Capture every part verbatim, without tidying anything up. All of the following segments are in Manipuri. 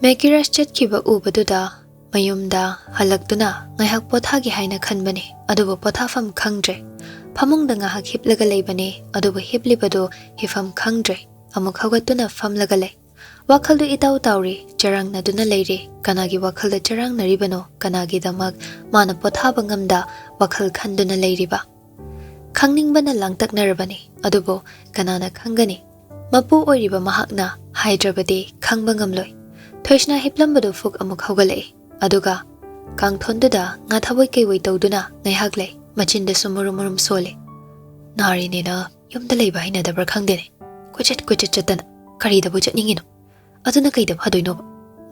ꯃꯦꯀꯤꯔꯥꯁ ꯆꯠꯈꯤꯕ ꯎꯕꯗꯨꯗ ꯃꯌꯨꯝꯗ ꯍꯜꯂꯛꯇꯨꯅ ꯉꯥꯏꯍꯥꯛ ꯄꯣꯊꯥꯒꯦ ꯍꯥꯏꯅ ꯈꯟꯕꯅꯤ, ꯑꯗꯨꯕꯨ ꯄꯣꯊꯥꯐꯝ ꯈꯪꯗ꯭ꯔꯦ꯫ ꯐꯃꯨꯡꯗ ꯉꯥꯏꯍꯥꯛ ꯍꯤꯞꯂꯒ ꯂꯩꯕꯅꯤ, ꯑꯗꯨꯕꯨ ꯍꯤꯞꯂꯤꯕꯗꯨ ꯍꯤꯞꯐꯝ ꯈꯪꯗ꯭ꯔꯦ꯫ ꯑꯃꯨꯛ ꯍꯧꯒꯠꯇꯨꯅ ꯐꯝꯂꯒ ꯂꯩ꯫ ꯋꯥꯈꯜꯗꯨ ꯏꯇꯥꯎ ꯇꯥꯎꯔꯤ, ꯆꯔꯥꯡꯅꯗꯨꯅ ꯂꯩꯔꯤ꯫ ꯀꯅꯥꯒꯤ ꯋꯥꯈꯜꯗ ꯆꯔꯥꯡꯅꯔꯤꯕꯅꯣ? ꯀꯅꯥꯒꯤꯗꯃꯛ ꯃꯥꯅ ꯄꯣꯊꯥꯕ ꯉꯝꯗ ꯋꯥꯈꯜ ꯈꯟꯗꯨꯅ ꯂꯩꯔꯤꯕ? ꯈꯪꯅꯤꯡꯕꯅ ꯂꯥꯡꯇꯛꯅꯔꯕꯅꯤ, ꯑꯗꯨꯕꯨ ꯀꯅꯥꯅ ꯈꯪꯒꯅꯤ? ꯃꯄꯨ ꯑꯣꯏꯔꯤꯕ ꯃꯍꯥꯛꯅ ꯍꯥꯏꯗ꯭ꯔꯕꯗꯤ ꯈꯪꯕ ꯉꯝꯂꯣꯏ꯫ ꯊꯣꯏꯁꯅꯥ ꯍꯤꯞꯂꯝꯕꯗꯨ ꯐꯨꯛ ꯑꯃꯨꯛ ꯍꯧꯒꯠꯂꯛꯏ, ꯑꯗꯨꯒ ꯀꯥꯡꯊꯣꯟꯗꯨꯗ ꯉꯥ ꯊꯕꯣꯏ ꯀꯩꯋꯣꯏ ꯇꯧꯗꯨꯅ ꯉꯥꯏꯍꯥꯛ ꯂꯩ, ꯃꯆꯤꯟꯗꯁꯨ ꯃꯨꯔꯨꯝ ꯃꯨꯔꯨꯝ ꯁꯣꯜꯂꯤ꯫ "ꯅꯥꯔꯤꯅꯦꯅ ꯌꯨꯝꯗ ꯂꯩꯕ ꯍꯩꯅꯗꯕ꯭ꯔꯥ ꯈꯪꯗꯦꯅꯦ, ꯀꯣꯏꯆꯠ ꯀꯣꯏꯆꯠ ꯆꯠꯇꯅ꯫ ꯀꯔꯤꯗꯕꯨ ꯆꯠꯅꯤꯡꯉꯤꯅꯣ? ꯑꯗꯨꯅ ꯀꯩꯗ ꯐꯗꯣꯏꯅꯣꯕ?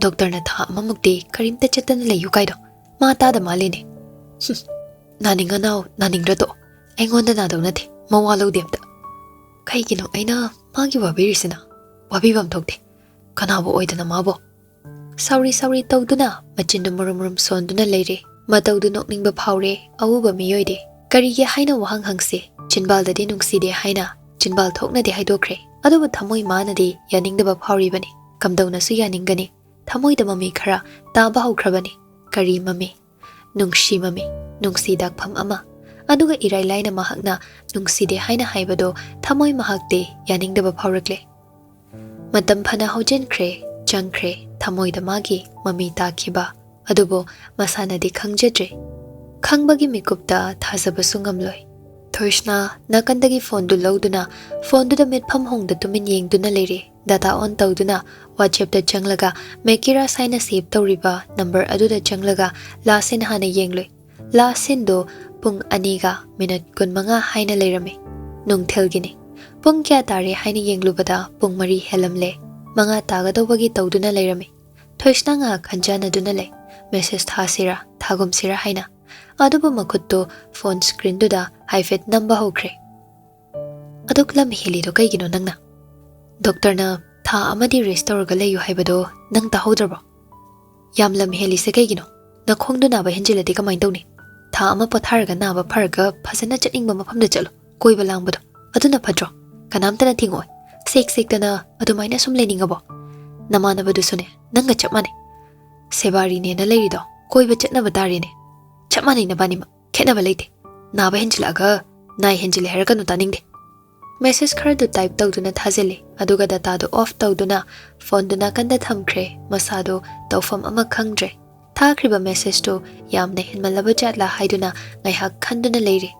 ꯗꯣꯛꯇꯔꯅ ꯊꯥ ꯑꯃꯃꯨꯛꯇꯤ ꯀꯔꯤꯝꯇ ꯆꯠꯇꯅ ꯂꯩꯌꯨ ꯀꯥꯏꯗꯣ ꯃꯥ ꯇꯥꯗ ꯃꯥꯜꯂꯤꯅꯦ꯫ ꯍꯨꯝ, ꯅꯥꯅꯤꯡꯉꯅꯥꯎ ꯅꯥꯅꯤꯡꯗ꯭ꯔ ꯇꯣꯛꯑꯣ, ꯑꯩꯉꯣꯟꯗ ꯅꯥꯗꯧ ꯅꯠꯇꯦ, ꯃꯋꯥ ꯂꯧꯗꯦ ꯑꯝꯇ꯫ ꯀꯩꯒꯤꯅꯣ ꯑꯩꯅ ꯃꯥꯒꯤ ꯋꯥꯕꯤꯔꯤꯁꯤꯅ? ꯋꯥꯕꯤꯐꯝ ꯊꯣꯛꯇꯦ꯫ ꯀꯅꯥꯕꯨ ꯑꯣꯏꯗꯅ ꯃꯥꯕꯣ?" ꯁꯥꯎꯔꯤ ꯁꯥꯎꯔꯤ ꯇꯧꯗꯨꯅ ꯃꯆꯤꯟꯗꯨ ꯃꯨꯔꯨꯝ ꯃꯨꯔꯨꯝ ꯁꯣꯟꯗꯨꯅ ꯂꯩꯔꯦ꯫ ꯃꯇꯧꯗꯨ ꯅꯣꯛꯅꯤꯡꯕ ꯐꯥꯎꯔꯦ꯫ ꯑꯎꯕ ꯃꯤꯑꯣꯏꯗꯤ ꯀꯔꯤꯒꯤ ꯍꯥꯏꯅ ꯋꯥꯍꯪ ꯍꯪꯁꯤ? ꯆꯤꯟꯕꯥꯜꯗꯗꯤ ꯅꯨꯡꯁꯤꯗꯦ ꯍꯥꯏꯅ, ꯆꯤꯟꯕꯥꯜ ꯊꯣꯛꯅꯗꯤ ꯍꯥꯏꯗꯣꯛꯈ꯭ꯔꯦ, ꯑꯗꯨꯕꯨ ꯊꯃꯣꯏ ꯃꯥꯅꯗꯤ ꯌꯥꯅꯤꯡꯗꯕ ꯐꯥꯎꯔꯤꯕꯅꯤ꯫ ꯀꯝꯗꯧꯅꯁꯨ ꯌꯥꯅꯤꯡꯒꯅꯤ? ꯊꯃꯣꯏꯗ ꯃꯃꯤ ꯈꯔ ꯇꯥꯕ ꯍꯧꯈ꯭ꯔꯕꯅꯤ꯫ ꯀꯔꯤ ꯃꯃꯤ? ꯅꯨꯡꯁꯤ ꯃꯃꯤ, ꯅꯨꯡꯁꯤ ꯗꯥꯛꯐꯝ ꯑꯃ꯫ ꯑꯗꯨꯒ ꯏꯔꯥꯏ ꯂꯥꯏꯅ ꯃꯍꯥꯛꯅ ꯅꯨꯡꯁꯤꯗꯦ ꯍꯥꯏꯅ ꯍꯥꯏꯕꯗꯣ ꯊꯃꯣꯏ ꯃꯍꯥꯛꯇꯤ ꯌꯥꯅꯤꯡꯗꯕ ꯐꯥꯎꯔꯛꯂꯦ꯫ ꯃꯇꯝ ꯐꯅ ꯍꯧꯖꯤꯟꯈ꯭ꯔꯦ, ꯆꯪꯈ꯭ꯔꯦ, ꯊꯃꯣꯏꯗ ꯃꯥꯒꯤ ꯃꯃꯤ ꯇꯥꯈꯤꯕ꯫ ꯑꯗꯨꯕꯨ ꯃꯁꯥꯅꯗꯤ ꯈꯪꯖꯗ꯭ꯔꯦ꯫ ꯈꯪꯕꯒꯤ ꯃꯤꯀꯨꯞꯇ ꯊꯥꯖꯕꯁꯨ ꯉꯝꯂꯣꯏ꯫ ꯊꯣꯏꯁꯅꯥ ꯅꯥꯀꯟꯗꯒꯤ ꯐꯣꯟꯗꯨ ꯂꯧꯗꯨꯅ ꯐꯣꯟꯗꯨꯗ ꯃꯤꯠꯐꯝ ꯍꯣꯡꯗ ꯇꯨꯃꯤꯟ ꯌꯦꯡꯗꯨꯅ ꯂꯩꯔꯦ꯫ ꯗꯥꯇꯥ ꯑꯣꯟ ꯇꯧꯗꯨꯅ ꯋꯥꯆꯦꯞꯇ ꯆꯪꯂꯒ ꯃꯦꯀꯤꯔꯥꯁ ꯍꯥꯏꯅ ꯁꯦꯚ ꯇꯧꯔꯤꯕ ꯅꯝꯕꯔ ꯑꯗꯨꯗ ꯆꯪꯂꯒ ꯂꯥꯁ ꯁꯤꯟ ꯍꯥꯟꯅ ꯌꯦꯡꯂꯨꯏ꯫ ꯂꯥꯁ ꯁꯤꯟꯗꯨ ꯄꯨꯡ ꯑꯅꯤꯒ ꯃꯤꯅꯠ ꯀꯨꯟꯃꯉꯥ ꯍꯥꯏꯅ ꯂꯩꯔꯝꯃꯤ꯫ ꯅꯨꯡꯊꯤꯜꯒꯤꯅꯤ꯫ ꯄꯨꯡ ꯀꯌꯥ ꯇꯥꯔꯦ ꯍꯥꯏꯅ ꯌꯦꯡꯂꯨꯕꯗ ꯄꯨꯡ ꯃꯔꯤ ꯍꯦꯜꯂꯝꯂꯦ꯫ ꯃꯉꯥ ꯇꯥꯒꯗꯧꯕꯒꯤ ꯇꯧꯗꯨꯅ ꯂꯩꯔꯝꯃꯤ꯫ ꯊꯣꯏꯁꯅꯥ ꯉꯥꯏꯍꯥꯛ ꯈꯟꯖꯥꯟꯅꯗꯨꯅ ꯂꯩ꯫ ꯃꯦꯁꯦꯖ ꯊꯥꯁꯤꯔꯥ, ꯊꯥꯒꯨꯝꯁꯤꯔꯥ ꯍꯥꯏꯅ꯫ ꯑꯗꯨꯕꯨ ꯃꯈꯨꯠꯇꯨ ꯐꯣꯟ ꯁ꯭ꯀ꯭ꯔꯤꯟꯗꯨꯗ ꯍꯥꯏꯐꯦꯠ ꯅꯝꯕ ꯍꯧꯈ꯭ꯔꯦ꯫ "ꯑꯗꯨꯛ ꯂꯝ ꯍꯦꯜꯂꯤꯗꯣ ꯀꯩꯒꯤꯅꯣ ꯅꯪꯅ? ꯗꯣꯛꯇꯔꯅ ꯊꯥ ꯑꯃꯗꯤ ꯔꯦꯁ ꯇꯧꯔꯒ ꯂꯩꯌꯨ ꯍꯥꯏꯕꯗꯣ ꯅꯪ ꯇꯥꯍꯧꯗ꯭ꯔꯕꯣ? ꯌꯥꯝ ꯂꯝ ꯍꯦꯜꯂꯤꯁꯦ ꯀꯩꯒꯤꯅꯣ? ꯅꯈꯣꯡꯗꯣ ꯅꯥꯕ ꯍꯦꯟꯖꯤꯜꯂꯗꯤ ꯀꯃꯥꯏꯅ ꯇꯧꯅꯤ? ꯊꯥ ꯑꯃ ꯄꯣꯊꯥꯔꯒ ꯅꯥꯕ ꯐꯔꯒ ꯐꯖꯅ ꯆꯠꯅꯤꯡꯕ ꯃꯐꯝꯗ ꯆꯠꯂꯣ, ꯀꯣꯏꯕ ꯂꯥꯡꯕꯗꯣ꯫ ꯑꯗꯨꯅ ꯐꯠꯇ꯭ꯔꯣ? ꯀꯅꯥꯝꯇꯅ ꯊꯤꯡꯉꯛꯑꯣꯏ꯫ ꯁꯦꯛ ꯁꯦꯛꯇꯅ ꯑꯗꯨꯃꯥꯏꯅ ꯁꯨꯝ ꯂꯩꯅꯤꯡꯉꯕꯣ? ꯅꯃꯥꯟꯅꯕꯗꯨꯁꯨꯅꯦ, ꯅꯪꯒ ꯆꯞ ꯃꯥꯟꯅꯩ꯫ ꯁꯦꯕꯥꯔꯤꯅꯦꯅ ꯂꯩꯔꯤꯗꯣ ꯀꯣꯏꯕ ꯆꯠꯅꯕ ꯇꯥꯔꯦꯅꯦ꯫ ꯆꯞ ꯃꯥꯟꯅꯩ ꯅꯕꯥꯅꯤꯃꯛ, ꯈꯦꯠꯅꯕ ꯂꯩꯇꯦ꯫ ꯅꯥꯕ ꯍꯦꯟꯖꯤꯜꯂꯛꯑꯒ ꯅꯥꯏ ꯍꯦꯟꯖꯤꯜꯂꯦ ꯍꯥꯏꯔꯛꯀꯅꯨ, ꯇꯥꯅꯤꯡꯗꯦ꯫ ꯃꯦꯁꯦꯖ ꯈꯔꯗꯨ ꯇꯥꯏꯞ ꯇꯧꯗꯨꯅ ꯊꯥꯖꯤꯜꯂꯤ, ꯑꯗꯨꯒ ꯗꯇꯥꯗꯨ ꯑꯣꯐ ꯇꯧꯗꯨꯅ ꯐꯣꯟꯗꯨ ꯅꯥꯀꯟꯗ ꯊꯝꯈ꯭ꯔꯦ꯫ ꯃꯁꯥꯗꯨ ꯇꯧꯐꯝ ꯑꯃ ꯈꯪꯗ꯭ꯔꯦ꯫ ꯊꯥꯈ꯭ꯔꯤꯕ ꯃꯦꯁꯦꯖꯇꯨ ꯌꯥꯝꯅ ꯍꯦꯟꯃꯜꯂꯕ ꯖꯥꯠꯂꯥ ꯍꯥꯏꯗꯨꯅ ꯉꯥꯏꯍꯥꯛ ꯈꯟꯗꯨꯅ ꯂꯩꯔꯤ꯫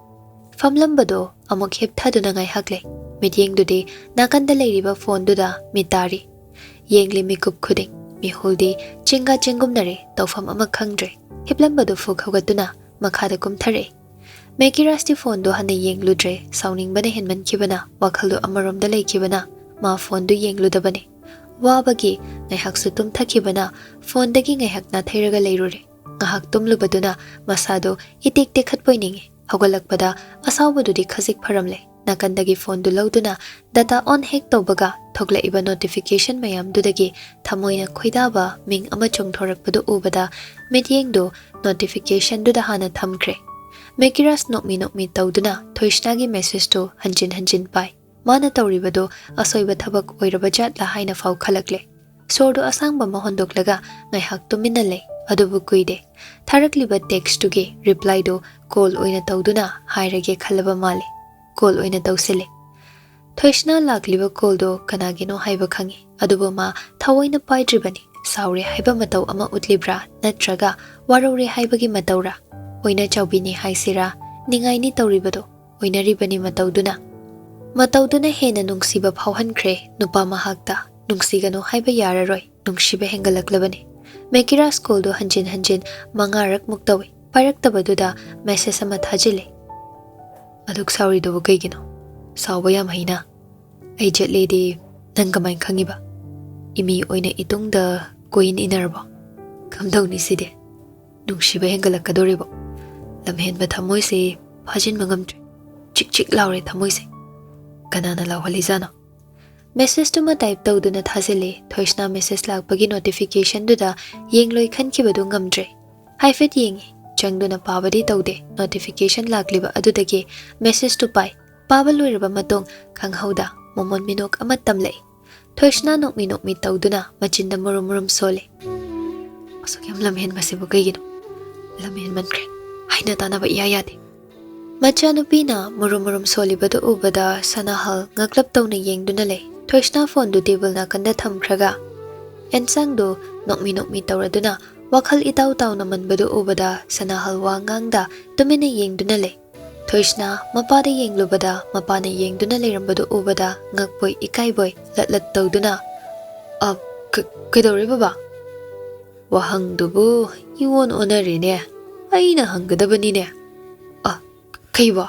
ꯐꯝꯂꯝꯕꯗꯨ ꯑꯃꯨꯛ ꯍꯤꯞꯊꯗꯨꯅ ꯉꯥꯏꯍꯥꯛ ꯂꯩ꯫ ꯃꯤꯠꯌꯦꯡꯗꯨꯗꯤ ꯅꯥꯀꯟꯗ ꯂꯩꯔꯤꯕ ꯐꯣꯟꯗꯨꯗ ꯃꯤꯠ ꯇꯥꯔꯤ꯫ ꯌꯦꯡꯂꯤ ꯃꯤꯀꯨꯞ ꯈꯨꯗꯤꯡ꯫ ꯃꯤꯍꯨꯜꯗꯤ ꯆꯤꯡꯒ ꯆꯤꯡꯒꯨꯝꯅꯔꯦ, ꯇꯧꯐꯝ ꯑꯃ ꯈꯪꯗ꯭ꯔꯦ꯫ ꯍꯤꯞꯂꯝꯕꯗꯨ ꯐꯨꯛ ꯍꯧꯒꯠꯇꯨꯅ ꯃꯈꯥꯗ ꯀꯨꯝꯊꯔꯛꯏ꯫ ꯃꯦꯀꯤꯔꯥꯁꯇꯤ ꯐꯣꯟꯗꯨ ꯍꯟꯅ ꯌꯦꯡꯂꯨꯗ꯭ꯔꯦ꯫ ꯁꯥꯎꯅꯤꯡꯕꯅ ꯍꯦꯟꯃꯟꯈꯤꯕꯅ ꯋꯥꯈꯜꯗꯨ ꯑꯃꯔꯣꯝꯗ ꯂꯩꯈꯤꯕꯅ ꯃꯥ ꯐꯣꯟꯗꯨ ꯌꯦꯡꯂꯨꯗꯕꯅꯤ꯫ ꯋꯥꯕꯒꯤ ꯉꯥꯏꯍꯥꯛꯁꯨ ꯇꯨꯝꯊꯈꯤꯕꯅ ꯐꯣꯟꯗꯒꯤ ꯉꯥꯏꯍꯥꯛ ꯅꯥꯊꯩꯔꯒ ꯂꯩꯔꯨꯔꯦ꯫ ꯉꯥꯏꯍꯥꯛ ꯇꯨꯝꯂꯨꯕꯗꯨꯅ ꯃꯁꯥꯗꯨ ꯏꯇꯦꯛ ꯇꯦꯛꯈꯠꯄꯣꯏ ꯅꯤꯡꯏ꯫ ꯍꯧꯒꯠꯂꯛꯄꯗ ꯑꯁꯥꯎꯕꯗꯨꯗꯤ ꯈꯖꯤꯛ ꯐꯔꯝꯂꯦ꯫ ꯅꯥꯀꯟꯗꯒꯤ ꯐꯣꯟꯗꯨ ꯂꯧꯗꯨꯅ ꯗꯇꯥ ꯑꯣꯟ ꯍꯦꯛ ꯇꯧꯕꯒ ꯊꯣꯛꯂꯛꯏꯕ ꯅꯣꯇꯤꯐꯤꯀꯦꯁꯟ ꯃꯌꯥꯝꯗꯨꯗꯒꯤ ꯊꯃꯣꯏꯅ ꯈꯣꯏꯗꯥꯕ ꯃꯤꯡ ꯑꯃ ꯆꯣꯡꯊꯣꯔꯛꯄꯗꯨ ꯎꯕꯗ ꯃꯤꯠꯌꯦꯡꯗꯨ ꯅꯣꯇꯤꯐꯤꯀꯦꯁꯟꯗꯨꯗ ꯍꯥꯟꯅ ꯊꯝꯈ꯭ꯔꯦ꯫ ꯃꯦꯀꯤꯔꯥꯁ ꯅꯣꯛꯃꯤ ꯅꯣꯛꯃꯤ ꯇꯧꯗꯨꯅ ꯊꯣꯏꯁꯅꯥꯒꯤ ꯃꯦꯁꯦꯖꯇꯨ ꯍꯟꯖꯤꯟ ꯍꯟꯖꯤꯟ ꯄꯥꯏ꯫ ꯃꯥꯅ ꯇꯧꯔꯤꯕꯗꯨ ꯑꯁꯣꯏꯕ ꯊꯕꯛ ꯑꯣꯏꯔꯕ ꯖꯥꯠꯂꯥ ꯍꯥꯏꯅ ꯐꯥꯎ ꯈꯜꯂꯛꯂꯦ꯫ ꯁꯣꯔꯗꯨ ꯑꯁꯥꯡꯕ ꯑꯃ ꯍꯣꯟꯗꯣꯛꯂꯒ ꯉꯥꯏꯍꯥꯛ ꯇꯨꯃꯤꯟꯅ ꯂꯩ꯫ ꯑꯗꯨꯕꯨ ꯀꯨꯏꯗꯦ꯫ ꯊꯥꯔꯛꯂꯤꯕ ꯇꯦꯛꯁꯇꯨꯒꯤ ꯔꯤꯄ꯭ꯂꯥꯏꯗꯨ ꯀꯣꯜ ꯑꯣꯏꯅ ꯇꯧꯗꯨꯅ ꯍꯥꯏꯔꯒꯦ ꯈꯜꯂꯕ ꯃꯥꯜꯂꯦ꯫ ꯀꯣꯜ ꯑꯣꯏꯅ ꯇꯧꯁꯤꯜꯂꯦ꯫ ꯊꯣꯏꯁꯅꯥ ꯂꯥꯛꯂꯤꯕ ꯀꯣꯜꯗꯣ ꯀꯅꯥꯒꯤꯅꯣ ꯍꯥꯏꯕ ꯈꯪꯏ, ꯑꯗꯨꯕꯨ ꯃꯥ ꯊꯑꯣꯏꯅ ꯄꯥꯏꯗ꯭ꯔꯤꯕꯅꯤ꯫ ꯁꯥꯎꯔꯦ ꯍꯥꯏꯕ ꯃꯇꯧ ꯑꯃ ꯎꯠꯂꯤꯕ꯭ꯔꯥ, ꯅꯠꯇ꯭ꯔꯒ ꯋꯥꯔꯧꯔꯦ ꯍꯥꯏꯕꯒꯤ ꯃꯇꯧꯔꯥ? ꯑꯣꯏꯅ ꯆꯥꯎꯕꯤꯅꯤ ꯍꯥꯏꯁꯤꯔꯥ, ꯅꯤꯡꯉꯥꯏꯅꯤ ꯇꯧꯔꯤꯕꯗꯣ? ꯑꯣꯏꯅꯔꯤꯕꯅꯤ ꯃꯇꯧꯗꯨꯅ꯫ ꯃꯇꯧꯗꯨꯅ ꯍꯦꯟꯅ ꯅꯨꯡꯁꯤꯕ ꯐꯥꯎꯍꯟꯈ꯭ꯔꯦ ꯅꯨꯄꯥ ꯃꯍꯥꯛꯇ꯫ ꯅꯨꯡꯁꯤꯒꯅꯨ ꯍꯥꯏꯕ ꯌꯥꯔꯔꯣꯏ, ꯅꯨꯡꯁꯤꯕ ꯍꯦꯟꯒꯠꯂꯛꯂꯕꯅꯤ꯫ ꯃꯦꯀꯤꯔꯥꯁ ꯀꯣꯜꯗꯨ ꯍꯟꯖꯤꯟ ꯍꯟꯖꯤꯟ ꯃꯉꯥꯔꯛꯃꯨꯛ ꯇꯧꯏ꯫ ꯄꯥꯏꯔꯛꯇꯕꯗꯨꯗ ꯃꯦꯁꯦꯖ ꯑꯃ ꯊꯥꯖꯤꯜꯂꯦ꯫ "ꯑꯗꯨꯛ ꯁꯥꯎꯔꯤꯗꯨꯕꯨ ꯀꯩꯒꯤꯅꯣ? ꯁꯥꯎꯕ ꯌꯥꯝ ꯍꯩꯅ꯫ ꯑꯩ ꯆꯠꯂꯦꯗꯤ ꯅꯪ ꯀꯃꯥꯏꯅ ꯈꯪꯉꯤꯕ? ꯏꯃꯤ ꯑꯣꯏꯅ ꯏꯇꯨꯡꯗ ꯀꯣꯏꯏꯟ ꯏꯟꯅꯔꯕꯣ? ꯀꯝꯗꯧꯅꯤ ꯁꯤꯗꯤ? ꯅꯨꯡꯁꯤꯕ ꯍꯦꯟꯒꯠꯂꯛꯀꯗꯣꯔꯤꯕꯣ? ꯂꯝꯍꯦꯟꯕ ꯊꯃꯣꯏꯁꯦ ꯐꯥꯖꯤꯟꯕ ꯉꯝꯗ꯭ꯔꯦ꯫ ꯆꯤꯛ ꯆꯤꯛ ꯂꯥꯎꯔꯦ ꯊꯃꯣꯏꯁꯦ꯫ ꯀꯅꯥꯅ ꯂꯥꯎꯍꯜꯂꯤꯖꯥꯠꯅꯣ?" ꯃꯦꯁꯦꯖꯇꯨꯃ ꯇꯥꯏꯞ ꯇꯧꯗꯨꯅ ꯊꯥꯖꯤꯜꯂꯦ꯫ ꯊꯣꯏꯁꯅꯥ ꯃꯦꯁꯦꯖ ꯂꯥꯛꯄꯒꯤ ꯅꯣꯇꯤꯐꯤꯀꯦꯁꯟꯗꯨꯗ ꯌꯦꯡꯂꯣꯏ ꯈꯟꯈꯤꯕꯗꯨ ꯉꯝꯗ꯭ꯔꯦ꯫ ꯍꯥꯏꯐꯦꯠ ꯌꯦꯡꯉꯤ꯫ ꯆꯪꯗꯨꯅ ꯄꯥꯕꯗꯤ ꯇꯧꯗꯦ꯫ ꯅꯣꯇꯤꯐꯤꯀꯦꯁꯟ ꯂꯥꯛꯂꯤꯕ ꯑꯗꯨꯗꯒꯤ ꯃꯦꯁꯦꯖꯇꯨ ꯄꯥꯏ꯫ ꯄꯥꯕ ꯂꯣꯏꯔꯕ ꯃꯇꯨꯡ ꯈꯪꯍꯧꯗ ꯃꯃꯣꯟ ꯃꯤꯅꯣꯛ ꯑꯃ ꯇꯝꯂꯛꯏ꯫ ꯊꯣꯏꯁꯅꯥ ꯅꯣꯛꯃꯤ ꯅꯣꯛꯃꯤ ꯇꯧꯗꯨꯅ ꯃꯆꯤꯟꯗ ꯃꯨꯔꯨꯝ ꯃꯨꯔꯨꯝ ꯁꯣꯜꯂꯤ꯫ ꯑꯁꯨꯛ ꯌꯥꯝ ꯂꯝꯍꯦꯟꯕꯁꯤꯕꯨ ꯀꯩꯒꯤꯅꯣ? ꯂꯝꯍꯦꯟꯃꯟꯈ꯭ꯔꯦ꯫ ꯍꯥꯏꯅ ꯇꯥꯅꯕ ꯏꯌꯥ ꯌꯥꯗꯦ꯫ ꯃꯆꯥꯅꯨꯄꯤꯅ ꯃꯨꯔꯨꯝ ꯃꯨꯔꯨꯝ ꯁꯣꯜꯂꯤꯕꯗꯨ ꯎꯕꯗ ꯁꯅꯥꯍꯜ ꯉꯛꯂꯞ ꯇꯧꯅ ꯌꯦꯡꯗꯨꯅ ꯂꯩ꯫ ꯊꯣꯏꯁꯅꯥ ꯐꯣꯟꯗꯨ ꯇꯦꯕꯜ ꯅꯥꯀꯟꯗ ꯊꯝꯈ꯭ꯔꯒ ꯑꯦꯟꯁꯥꯡꯗꯨ ꯅꯣꯛꯃꯤ ꯅꯣꯛꯃꯤ ꯇꯧꯔꯗꯨꯅ ꯋꯥꯈꯜ ꯏꯇꯥꯎ ꯇꯥꯎꯅ ꯃꯟꯕꯗꯨ ꯎꯕꯗ ꯁꯅꯥꯍꯜ ꯋꯥ ꯉꯥꯡꯗ ꯇꯨꯃꯤꯟꯅ ꯌꯦꯡꯗꯨꯅ ꯂꯩ꯫ ꯊꯣꯏꯁꯅꯥ ꯃꯄꯥꯗ ꯌꯦꯡꯂꯨꯕꯗ ꯃꯄꯥꯅ ꯌꯦꯡꯗꯨꯅ ꯂꯩꯔꯝꯕꯗꯨ ꯎꯕꯗ ꯉꯛꯄꯣꯏ ꯏꯀꯥꯏꯕꯣꯏ ꯂꯠ ꯂꯠ ꯇꯧꯗꯨꯅ, "ꯑ, ꯀ-, ꯀꯩꯗꯧꯔꯦ ꯕꯕꯥ?" "ꯋꯥꯍꯪꯗꯨꯕꯨ ꯏꯑꯣꯟ ꯑꯣꯟꯅꯔꯦꯅꯦ꯫ ꯑꯩꯅ ꯍꯪꯒꯗꯕꯅꯤꯅꯦ꯫ ꯑ, ꯀꯩꯕꯣ?"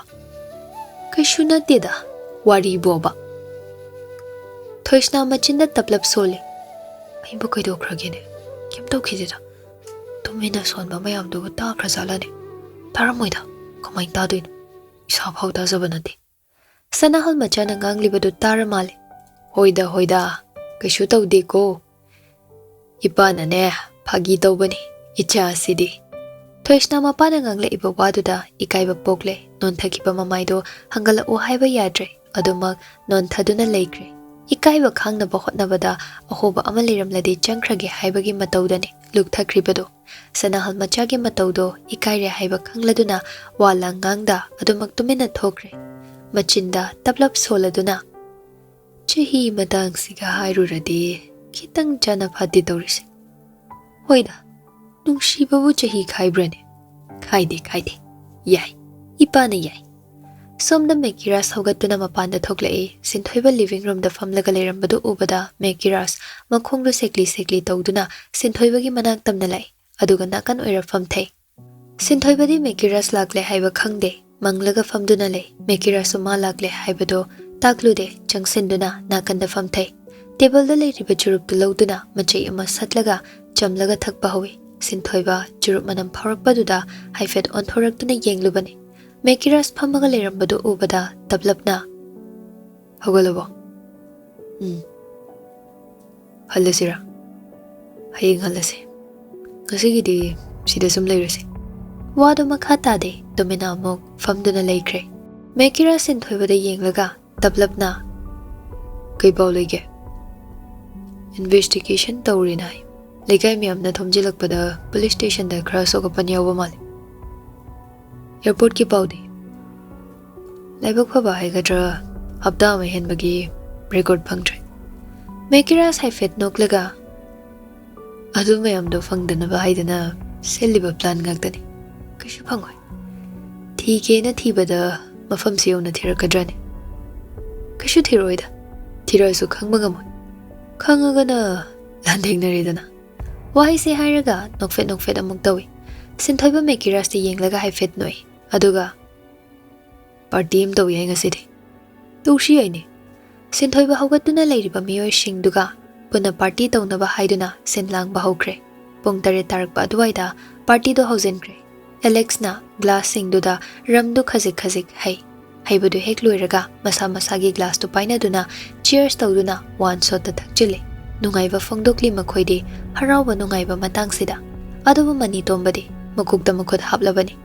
"ꯀꯩꯁꯨ ꯅꯠꯇꯦꯗ, ꯋꯥꯔꯤꯕꯣꯕ꯫" ꯊꯣꯏꯁꯅꯥ ꯃꯆꯤꯟꯗ ꯇꯞꯂꯞ ꯁꯣꯜꯂꯤ꯫ "ꯑꯩꯕꯨ ꯀꯩꯗꯧꯈ꯭ꯔꯒꯦꯅꯦ? ꯀꯩꯝ ꯇꯧꯈꯤꯗꯦꯗ꯫ ꯇꯨꯃꯤꯟꯅ ꯁꯣꯟꯕ ꯃꯌꯥꯝꯗꯨꯕꯨ ꯇꯥꯈ꯭ꯔꯖꯥꯠꯂꯅꯦ? ꯇꯥꯔꯝꯃꯣꯏꯗ꯫ ꯀꯃꯥꯏꯅ ꯇꯥꯗꯣꯏꯅꯣ? ꯏꯁꯥ ꯐꯥꯎ ꯇꯥꯖꯕ ꯅꯠꯇꯦ꯫" ꯁꯅꯥꯍꯜ ꯃꯆꯥꯅ ꯉꯥꯡꯂꯤꯕꯗꯨ ꯇꯥꯔ ꯃꯥꯜꯂꯦ꯫ "ꯍꯣꯏꯗ, ꯍꯣꯏꯗ, ꯀꯩꯁꯨ ꯇꯧꯗꯦꯀꯣ꯫ ꯏꯄꯥꯅꯅꯦ, ꯐꯥꯒꯤ ꯇꯧꯕꯅꯤ, ꯏꯆꯥ ꯑꯁꯤꯗꯤ꯫" ꯊꯣꯏꯁꯅꯥ ꯃꯄꯥꯅ ꯉꯥꯡꯂꯛꯏꯕ ꯋꯥꯗꯨꯗ ꯏꯀꯥꯏꯕ ꯄꯣꯛꯂꯦ꯫ ꯅꯣꯟꯊꯈꯤꯕ ꯃꯃꯥꯏꯗꯣ ꯍꯪꯒꯠꯂꯛꯎ ꯍꯥꯏꯕ ꯌꯥꯗ꯭ꯔꯦ꯫ ꯑꯗꯨꯃꯛ ꯅꯣꯟꯊꯗꯨꯅ ꯂꯩꯈ꯭ꯔꯦ꯫ ꯏꯀꯥꯏꯕ ꯈꯥꯡꯅꯕ ꯍꯣꯠꯅꯕꯗ ꯑꯍꯣꯕ ꯑꯃ ꯂꯩꯔꯝꯂꯗꯤ ꯆꯪꯈ꯭ꯔꯒꯦ ꯍꯥꯏꯕꯒꯤ ꯃꯇꯧꯗꯅꯤ ꯂꯨꯛꯊꯈ꯭ꯔꯤꯕꯗꯣ꯫ ꯁꯅꯥꯍꯜ ꯃꯆꯥꯒꯤ ꯃꯇꯧꯗꯣ ꯏꯀꯥꯏꯔꯦ ꯍꯥꯏꯕ ꯈꯪꯂꯗꯨꯅ ꯋꯥ ꯂꯥꯡ ꯉꯥꯡꯗ ꯑꯗꯨꯃꯛ ꯇꯨꯃꯤꯟꯅ ꯊꯣꯛꯈ꯭ꯔꯦ꯫ ꯃꯆꯤꯟꯗ ꯇꯞꯂꯞ ꯁꯣꯜꯂꯗꯨꯅ, "ꯆꯍꯤ ꯃꯇꯥꯡꯁꯤꯒ ꯍꯥꯏꯔꯨꯔꯗꯤ ꯈꯤꯇꯪ ꯆꯥꯅ ꯐꯥꯠꯇꯦ ꯇꯧꯔꯤꯁꯦ꯫ ꯍꯣꯏꯗ, ꯅꯨꯡꯁꯤꯕꯕꯨ ꯆꯍꯤ ꯈꯥꯏꯕ꯭ꯔꯅꯦ? ꯈꯥꯏꯗꯦ, ꯈꯥꯏꯗꯦ꯫ ꯌꯥꯏ, ꯏꯄꯥꯅ ꯌꯥꯏ꯫" ꯁꯣꯝꯗ ꯃꯦꯀꯤꯔꯥꯁ ꯍꯧꯒꯠꯇꯨꯅ ꯃꯄꯥꯟꯗ ꯊꯣꯛꯂꯛꯏ꯫ ꯁꯤꯟꯊꯣꯏꯕ ꯂꯤꯚꯤꯡ ꯔꯨꯝꯗ ꯐꯝꯂꯒ ꯂꯩꯔꯝꯕꯗꯨ ꯎꯕꯗ ꯃꯦꯀꯤꯔꯥꯁ ꯃꯈꯣꯡꯗꯨ ꯁꯦꯛꯂꯤ ꯁꯦꯛꯂꯤ ꯇꯧꯗꯨꯅ ꯁꯤꯟꯊꯣꯏꯕꯒꯤ ꯃꯅꯥꯛ ꯇꯝꯅ ꯂꯥꯛꯏ꯫ ꯑꯗꯨꯒ ꯅꯥꯀꯟ ꯑꯣꯏꯔ ꯐꯝꯊꯩ꯫ ꯁꯤꯟꯊꯣꯏꯕꯗꯤ ꯃꯦꯀꯤꯔꯥꯁ ꯂꯥꯛꯂꯦ ꯍꯥꯏꯕ ꯈꯪꯗꯦ꯫ ꯃꯪꯂꯒ ꯐꯝꯗꯨꯅ ꯂꯩ꯫ ꯃꯦꯀꯤꯔꯥꯁꯁꯨ ꯃꯥ ꯂꯥꯛꯂꯦ ꯍꯥꯏꯕꯗꯨ ꯇꯥꯛꯂꯨꯗꯦ꯫ ꯆꯪꯁꯤꯟꯗꯨꯅ ꯅꯥꯀꯟꯗ ꯐꯝꯊꯩ꯫ ꯇꯦꯕꯜꯗ ꯂꯩꯔꯤꯕ ꯆꯨꯔꯨꯞꯇꯨ ꯂꯧꯗꯨꯅ ꯃꯆꯩ ꯑꯃ ꯁꯠꯂꯒ ꯆꯝꯂꯒ ꯊꯛꯄ ꯍꯧꯏ꯫ ꯁꯤꯟꯊꯣꯏꯕ ꯆꯨꯔꯨꯞ ꯃꯅꯝ ꯐꯥꯎꯔꯛꯄꯗꯨꯗ ꯍꯥꯏꯐꯦꯠ ꯑꯣꯟꯊꯣꯔꯛꯇꯨꯅ ꯌꯦꯡꯂꯨꯕꯅꯤ꯫ ꯃꯦꯀꯤꯔꯥꯁ ꯐꯝꯃꯒ ꯂꯩꯔꯝꯕꯗꯨ ꯎꯕꯗ ꯇꯞꯂꯞꯅ, "ꯍꯧꯒꯠꯂꯕꯣ? ꯎꯝ꯫ ꯍꯜꯂꯁꯤꯔꯥ? ꯍꯌꯦꯡ ꯍꯜꯂꯁꯤ꯫ ꯉꯁꯤꯒꯤꯗꯤ ꯁꯤꯗ ꯁꯨꯝ ꯂꯩꯔꯁꯤ꯫" ꯋꯥꯗꯨ ꯃꯈꯥ ꯇꯥꯗꯦ꯫ ꯇꯨꯃꯤꯟꯅ ꯑꯃꯨꯛ ꯐꯝꯗꯨꯅ ꯂꯩꯈ꯭ꯔꯦ꯫ ꯃꯦꯀꯤꯔꯥꯁ ꯁꯤꯟꯊꯣꯏꯕꯗ ꯌꯦꯡꯂꯒ ꯇꯞꯂꯞꯅ, "ꯀꯩ ꯄꯥꯎ ꯂꯩꯒꯦ?" ꯏꯟꯚꯦꯁꯇꯤꯒꯦꯁꯟ ꯇꯧꯔꯦꯅ ꯍꯥꯏ꯫ ꯂꯩꯀꯥꯏ ꯃꯌꯥꯝꯅ ꯊꯣꯝꯖꯤꯜꯂꯛꯄꯗ ꯄꯨꯂꯤꯁ ꯁ꯭ꯇꯦꯁꯟꯗ ꯈꯔ ꯑꯁꯣꯛ ꯑꯄꯟ ꯌꯥꯎꯕ ꯃꯥꯜꯂꯤ꯫ ꯑꯦꯌꯥꯔꯄꯣꯔꯠꯀꯤ ꯄꯥꯎꯗꯤ? ꯂꯥꯏꯕꯛ ꯐꯕ ꯍꯥꯏꯒꯗ꯭ꯔꯥ, ꯍꯞꯇꯥ ꯑꯃ ꯍꯦꯟꯕꯒꯤ ꯔꯦꯀꯣꯔꯠ ꯐꯪꯗ꯭ꯔꯦ꯫ ꯃꯦꯀꯤꯔꯥꯁ ꯍꯥꯏꯐꯦꯠ ꯅꯣꯛꯂꯒ, "ꯑꯗꯨ ꯃꯌꯥꯝꯗꯣ ꯐꯪꯗꯅꯕ ꯍꯥꯏꯗꯅ ꯁꯤꯜꯂꯤꯕ ꯄ꯭ꯂꯥꯟ ꯉꯥꯛꯇꯅꯤ꯫ ꯀꯩꯁꯨ ꯐꯪꯉꯣꯏ꯫ ꯊꯤꯒꯦꯅ ꯊꯤꯕꯗ ꯃꯐꯝꯁꯤ ꯌꯧꯅ ꯊꯤꯔꯛꯀꯗ꯭ꯔꯅꯦ? ꯀꯩꯁꯨ ꯊꯤꯔꯛꯑꯣꯏꯗ꯫ ꯊꯤꯔꯛꯑꯁꯨ ꯈꯪꯕ ꯉꯝꯃꯣꯏ꯫ ꯈꯪꯉꯒꯅ ꯂꯥꯟꯊꯦꯡꯅꯔꯦꯗꯅ꯫" ꯋꯥꯍꯩꯁꯦ ꯍꯥꯏꯔꯒ ꯅꯣꯛꯐꯦꯠ ꯅꯣꯛꯐꯦꯠ ꯑꯃꯨꯛ ꯇꯧꯏ꯫ ꯁꯤꯟꯊꯣꯏꯕ ꯃꯦꯀꯤꯔꯥꯁꯇ ꯌꯦꯡꯂꯒ ꯍꯥꯏꯐꯦꯠ ꯅꯣꯛꯏ꯫ ꯑꯗꯨꯒ, "ꯄꯥꯔꯇꯤ ꯑꯃ ꯇꯧ ꯌꯥꯏ ꯉꯁꯤꯗꯤ꯫" "ꯇꯧꯁꯤ ꯌꯥꯏꯅꯦ꯫" ꯁꯤꯟꯊꯣꯏꯕ ꯍꯧꯒꯠꯇꯨꯅ ꯂꯩꯔꯤꯕ ꯃꯤꯑꯣꯏꯁꯤꯡꯗꯨꯒ ꯄꯨꯟꯅ ꯄꯥꯔꯇꯤ ꯇꯧꯅꯕ ꯍꯥꯏꯗꯨꯅ ꯁꯤꯟ ꯂꯥꯡꯕ ꯍꯧꯈ꯭ꯔꯦ꯫ ꯄꯨꯡ ꯇꯔꯦꯠ ꯇꯥꯔꯛꯄ ꯑꯗꯨꯋꯥꯏꯗ ꯄꯥꯔꯇꯤꯗꯣ ꯍꯧꯖꯤꯟꯈ꯭ꯔꯦ꯫ ꯑꯦꯂꯦꯛꯁꯅ ꯒ꯭ꯂꯥꯁꯁꯤꯡꯗꯨꯗ ꯔꯝꯗꯨ ꯈꯖꯤꯛ ꯈꯖꯤꯛ ꯍꯩ꯫ ꯍꯩꯕꯗꯨ ꯍꯦꯛ ꯂꯣꯏꯔꯒ ꯃꯁꯥ ꯃꯁꯥꯒꯤ ꯒ꯭ꯂꯥꯁꯇꯨ ꯄꯥꯏꯅꯗꯨꯅ ꯆꯤꯌꯔꯁ ꯇꯧꯗꯨꯅ ꯋꯥꯟ ꯁꯣꯠꯇ ꯊꯛꯆꯤꯜꯂꯤ꯫ ꯅꯨꯡꯉꯥꯏꯕ ꯐꯣꯡꯗꯣꯛꯂꯤ ꯃꯈꯣꯏꯗꯤ ꯍꯔꯥꯎꯕ ꯅꯨꯡꯉꯥꯏꯕ ꯃꯇꯥꯡꯁꯤꯗ꯫ ꯑꯗꯨꯕꯨ ꯃꯅꯤ ꯇꯣꯝꯕꯗꯤ ꯃꯀꯣꯛꯇ ꯃꯈꯨꯠ ꯍꯥꯞꯂꯕꯅꯤ꯫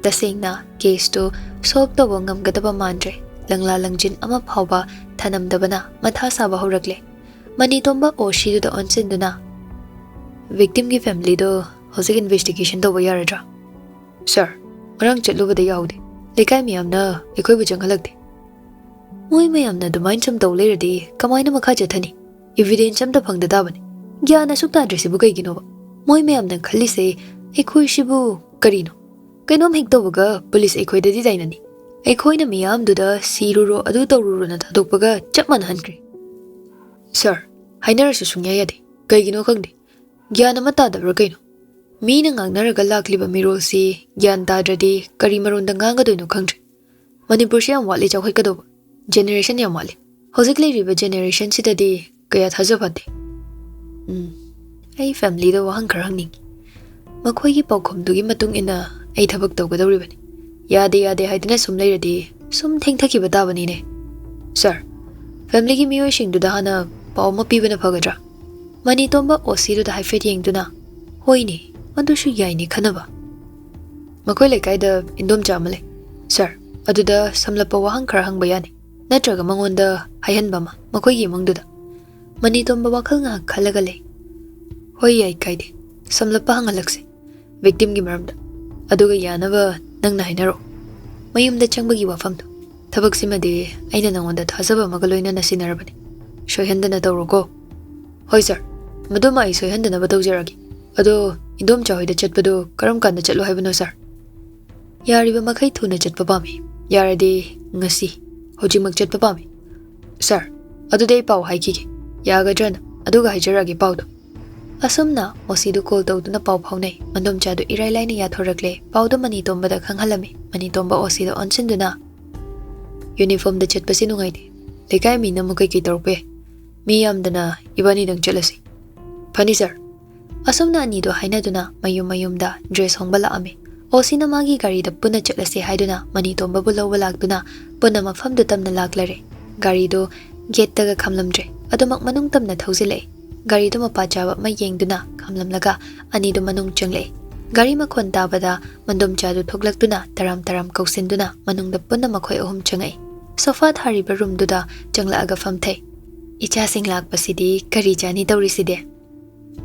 ꯇꯁꯦꯡꯅ ꯀꯦꯁꯇꯨ ꯁꯣꯜꯕ ꯇꯧꯕ ꯉꯝꯒꯗꯕ ꯃꯥꯟꯗ꯭ꯔꯦ꯫ ꯂꯪꯂꯥ ꯂꯪꯖꯤꯟ ꯑꯃ ꯐꯥꯎꯕ ꯊꯅꯝꯗꯕꯅ ꯃꯊꯥ ꯁꯥꯕ ꯍꯧꯔꯛꯂꯦ꯫ ꯃꯅꯤ ꯇꯣꯝꯕ ꯑꯣ ꯁꯤꯗꯨꯗ ꯑꯣꯟꯁꯤꯟꯗꯨꯅ, "ꯚꯤꯛꯇꯤꯝꯒꯤ ꯐꯦꯃꯤꯂꯤꯗꯣ ꯍꯧꯖꯤꯛ ꯏꯟꯚꯦꯁꯇꯤꯒꯦꯁꯟ ꯇꯧꯕ ꯌꯥꯔꯗ꯭ꯔꯥ?" "ꯁꯥꯔ, ꯉꯔꯥꯡ ꯆꯠꯂꯨꯕꯗ ꯌꯥꯎꯗꯦ꯫ ꯂꯩꯀꯥꯏ ꯃꯌꯥꯝꯅ ꯑꯩꯈꯣꯏꯕꯨ ꯆꯪꯍꯜꯂꯛꯇꯦ꯫" "ꯃꯣꯏ ꯃꯌꯥꯝꯅ ꯑꯗꯨꯃꯥꯏꯅ ꯁꯨꯝ ꯇꯧ ꯂꯩꯔꯗꯤ ꯀꯃꯥꯏꯅ ꯃꯈꯥ ꯆꯠꯊꯅꯤ? ꯏꯚꯤꯗꯦꯟꯁ ꯑꯝꯇ ꯐꯪꯗ ꯇꯥꯕꯅꯤ꯫ ꯒ꯭ꯌꯥꯟ ꯑꯁꯨꯛ ꯇꯥꯗ꯭ꯔꯤꯁꯤꯕꯨ ꯀꯩꯒꯤꯅꯣꯕ? ꯃꯣꯏ ꯃꯌꯥꯝꯅ ꯈꯜꯂꯤꯁꯦ ꯑꯩꯈꯣꯏꯁꯤꯕꯨ ꯀꯔꯤꯅꯣ? ꯀꯩꯅꯣꯝ ꯍꯦꯛ ꯇꯧꯕꯒ ꯄꯨꯂꯤꯁ ꯑꯩꯈꯣꯏꯗꯗꯤ ꯇꯥꯏꯅꯅꯤ꯫ ꯑꯩꯈꯣꯏꯅ ꯃꯤꯌꯥꯝꯗꯨꯗ ꯁꯤꯔꯨꯔꯣ, ꯑꯗꯨ ꯇꯧꯔꯨꯔꯣꯅ ꯊꯥꯗꯣꯛꯄꯒ ꯆꯞ ꯃꯥꯟꯅꯍꯟꯈ꯭ꯔꯦ꯫" "ꯁꯥꯔ, ꯍꯥꯏꯅꯔꯁꯨ ꯁꯨꯡꯌꯥ ꯌꯥꯗꯦ꯫ ꯀꯩꯒꯤꯅꯣ ꯈꯪꯗꯦ꯫ ꯒ꯭ꯌꯥꯟ ꯑꯃ ꯇꯥꯗꯕ꯭ꯔꯥ ꯀꯩꯅꯣ? ꯃꯤꯅ ꯉꯥꯡꯅꯔꯒ ꯂꯥꯛꯂꯤꯕ ꯃꯤꯔꯣꯜꯁꯤ ꯒ꯭ꯌꯥꯟ ꯇꯥꯗ꯭ꯔꯗꯤ ꯀꯔꯤ ꯃꯔꯣꯟꯗ ꯉꯥꯡꯒꯗꯣꯏꯅꯣ ꯈꯪꯗ꯭ꯔꯦ꯫ ꯃꯅꯤꯄꯨꯔꯁꯤ ꯌꯥꯝ ꯋꯥꯠꯂꯤ ꯆꯥꯎꯈꯠꯀꯗꯧꯕ꯫ ꯖꯦꯅꯦꯔꯦꯁꯟ ꯌꯥꯝ ꯋꯥꯠꯂꯤ꯫ ꯍꯧꯖꯤꯛ ꯂꯩꯔꯤꯕ ꯖꯦꯅꯦꯔꯦꯁꯟꯁꯤꯗꯗꯤ ꯀꯌꯥ ꯊꯥꯖ ꯐꯠꯇꯦ꯫" "ꯎꯝ, ꯑꯩ ꯐꯦꯃꯤꯂꯤꯗ ꯋꯥꯍꯪ ꯈꯔ ꯍꯪꯅꯤꯡꯉꯤ꯫ ꯃꯈꯣꯏꯒꯤ ꯄꯥꯎꯈꯨꯝꯗꯨꯒꯤ ꯃꯇꯨꯡ ꯏꯟꯅ ꯑꯩ ꯊꯕꯛ ꯇꯧꯒꯗꯧꯔꯤꯕꯅꯤ꯫ ꯌꯥꯗꯦ, ꯌꯥꯗꯦ ꯍꯥꯏꯗꯨꯅ ꯁꯨꯝ ꯂꯩꯔꯗꯤ ꯁꯨꯝ ꯊꯦꯡꯊꯈꯤꯕ ꯇꯥꯕꯅꯤꯅꯦ꯫" "ꯁꯥꯔ, ꯐꯦꯃꯤꯂꯤꯒꯤ ꯃꯤꯑꯣꯏꯁꯤꯡꯗꯨꯗ ꯍꯥꯟꯅ ꯄꯥꯎ ꯑꯃ ꯄꯤꯕꯅ ꯐꯒꯗ꯭ꯔꯥ?" ꯃꯅꯤ ꯇꯣꯝꯕ ꯑꯣ ꯁꯤꯗꯨꯗ ꯍꯥꯏꯐꯦꯠ ꯌꯦꯡꯗꯨꯅ, "ꯍꯣꯏꯅꯦ, ꯃꯗꯨꯁꯨ ꯌꯥꯏꯅꯦ ꯈꯟꯅꯕ꯫ ꯃꯈꯣꯏ ꯂꯩꯀꯥꯏꯗ ꯏꯟꯗꯣꯝꯆꯥ ꯑꯃ ꯂꯩ꯫ ꯁꯥꯔ, ꯑꯗꯨꯗ ꯁꯝꯂꯞꯄ ꯋꯥꯍꯪ ꯈꯔ ꯍꯪꯕ ꯌꯥꯅꯤ꯫ ꯅꯠꯇ꯭ꯔꯒ ꯃꯉꯣꯟꯗ ꯍꯥꯏꯍꯟꯕ ꯑꯃ, ꯃꯈꯣꯏꯒꯤ ꯏꯃꯨꯡꯗꯨꯗ꯫" ꯃꯅꯤꯇꯣꯝꯕ ꯋꯥꯈꯜ ꯉꯥꯏꯍꯥꯛ ꯈꯜꯂꯒ ꯂꯩ꯫ "ꯍꯣꯏ, ꯌꯥꯏ, ꯀꯥꯏꯗꯦ꯫ ꯁꯝꯂꯞꯄ ꯍꯪꯍꯜꯂꯛꯁꯦ꯫ ꯚꯤꯛꯇꯤꯝꯒꯤ ꯃꯔꯝꯗ꯫ ꯑꯗꯨꯒ ꯌꯥꯅꯕ ꯅꯪꯅ ꯍꯥꯏꯅꯔꯛꯑꯣ꯫ ꯃꯌꯨꯝꯗ ꯆꯪꯕꯒꯤ ꯋꯥꯐꯝꯗꯣ꯫ ꯊꯕꯛꯁꯤꯃꯗꯤ ꯑꯩꯅ ꯅꯉꯣꯟꯗ ꯊꯥꯖꯕ ꯑꯃꯒ ꯂꯣꯏꯅꯅ ꯁꯤꯟꯅꯔꯕꯅꯤ꯫ ꯁꯣꯏꯍꯟꯗꯅ ꯇꯧꯔꯣꯀꯣ꯫" "ꯍꯣꯏ ꯁꯥꯔ, ꯃꯗꯨꯃ ꯑꯩ ꯁꯣꯏꯍꯟꯗꯅꯕ ꯇꯧꯖꯔꯒꯦ꯫ ꯑꯗꯣ ꯏꯟꯗꯣꯝꯆꯥ ꯍꯣꯏꯗ ꯆꯠꯄꯗꯣ ꯀꯔꯝ ꯀꯥꯟꯗ ꯆꯠꯂꯣ ꯍꯥꯏꯕꯅꯣ ꯁꯥꯔ?" "ꯌꯥꯔꯤꯕ ꯃꯈꯩ ꯊꯨꯅ ꯆꯠꯄ ꯄꯥꯝꯃꯤ꯫ ꯌꯥꯔꯗꯤ ꯉꯁꯤ, ꯍꯧꯖꯤꯛꯃꯛ ꯆꯠꯄ ꯄꯥꯝꯃꯤ꯫" "ꯁꯥꯔ, ꯑꯗꯨꯗꯤ ꯑꯩ ꯄꯥꯎ ꯍꯥꯏꯈꯤꯒꯦ꯫ ꯌꯥꯒꯗ꯭ꯔꯅ? ꯑꯗꯨꯒ ꯍꯥꯏꯖꯔꯛꯑꯒꯦ ꯄꯥꯎꯗꯣ꯫" ꯑꯁꯨꯝꯅ ꯑꯣꯁꯤꯗꯨ ꯀꯣꯜ ꯇꯧꯗꯨꯅ ꯄꯥꯎ ꯐꯥꯎꯅꯩ꯫ ꯃꯟꯗꯣꯝꯆꯥꯗꯨ ꯏꯔꯥꯏ ꯂꯥꯏꯅ ꯌꯥꯊꯣꯔꯛꯂꯦ꯫ ꯄꯥꯎꯗꯨ ꯃꯅꯤꯇꯣꯝꯕꯗ ꯈꯪꯍꯜꯂꯝꯃꯤ꯫ ꯃꯅꯤꯇꯣꯝꯕ ꯑꯣꯁꯤꯗ ꯑꯣꯟꯁꯤꯟꯗꯨꯅ, "ꯌꯨꯅꯤꯐꯣꯔꯝꯗ ꯆꯠꯄꯁꯤ ꯅꯨꯡꯉꯥꯏꯇꯦ꯫ ꯂꯩꯀꯥꯏ ꯃꯤꯅ ꯑꯃꯨꯛ ꯀꯩꯀꯩ ꯇꯧꯔꯛꯄ ꯌꯥꯏ꯫ ꯃꯤ ꯌꯥꯝꯗꯅ ꯏꯕꯥꯅꯤꯗꯪ ꯆꯠꯂꯁꯤ꯫" "ꯐꯅꯤ ꯁꯥꯔ꯫" ꯑꯁꯨꯝꯅ ꯑꯅꯤꯗꯣ ꯍꯥꯏꯅꯗꯨꯅ ꯃꯌꯨꯝ ꯃꯌꯨꯝꯗ ꯗ꯭ꯔꯦꯁ ꯍꯣꯡꯕ ꯂꯥꯛꯑꯝꯃꯤ꯫ ꯑꯣꯁꯤꯅ ꯃꯥꯒꯤ ꯒꯥꯔꯤꯗ ꯄꯨꯟꯅ ꯆꯠꯂꯁꯦ ꯍꯥꯏꯗꯨꯅ ꯃꯅꯤꯇꯣꯝꯕꯕꯨ ꯂꯧꯕ ꯂꯥꯛꯇꯨꯅ ꯄꯨꯟꯅ ꯃꯐꯝꯗꯨ ꯇꯝꯅ ꯂꯥꯛꯂꯔꯦ꯫ ꯒꯥꯔꯤꯗꯨ ꯒꯦꯠꯇꯒ ꯈꯥꯝꯂꯝꯗ꯭ꯔꯦ꯫ ꯑꯗꯨꯃꯛ ꯃꯅꯨꯡ ꯇꯝꯅ ꯊꯧꯖꯤꯜꯂꯛꯑꯦ꯫ ꯒꯥꯔꯤꯗꯨ ꯃꯄꯥ ꯆꯥꯕ ꯑꯃ ꯌꯦꯡꯗꯨꯅ ꯈꯥꯝꯂꯝꯂꯒ ꯑꯅꯤꯗꯨ ꯃꯅꯨꯡ ꯆꯪꯂꯛꯑꯦ꯫ ꯒꯥꯔꯤ ꯃꯈꯣꯟ ꯇꯥꯕꯗ ꯃꯟꯗꯣꯝꯆꯥꯗꯨ ꯊꯣꯛꯂꯛꯇꯨꯅ ꯇꯔꯥꯝ ꯇꯔꯥꯝ ꯀꯧꯁꯤꯟꯗꯨꯅ ꯃꯅꯨꯡꯗ ꯄꯨꯟꯅ ꯃꯈꯣꯏ ꯑꯍꯨꯝ ꯆꯪꯉꯛꯏ꯫ ꯁꯣꯐꯥ ꯊꯥꯔꯤꯕ ꯔꯨꯝꯗꯨꯗ ꯆꯪꯂꯛꯑꯒ ꯐꯝꯊꯩ꯫ "ꯏꯆꯥꯁꯤꯡ ꯂꯥꯛꯄꯁꯤꯗꯤ ꯀꯔꯤ ꯆꯥꯅꯤ ꯇꯧꯔꯤꯁꯤꯗꯤ?"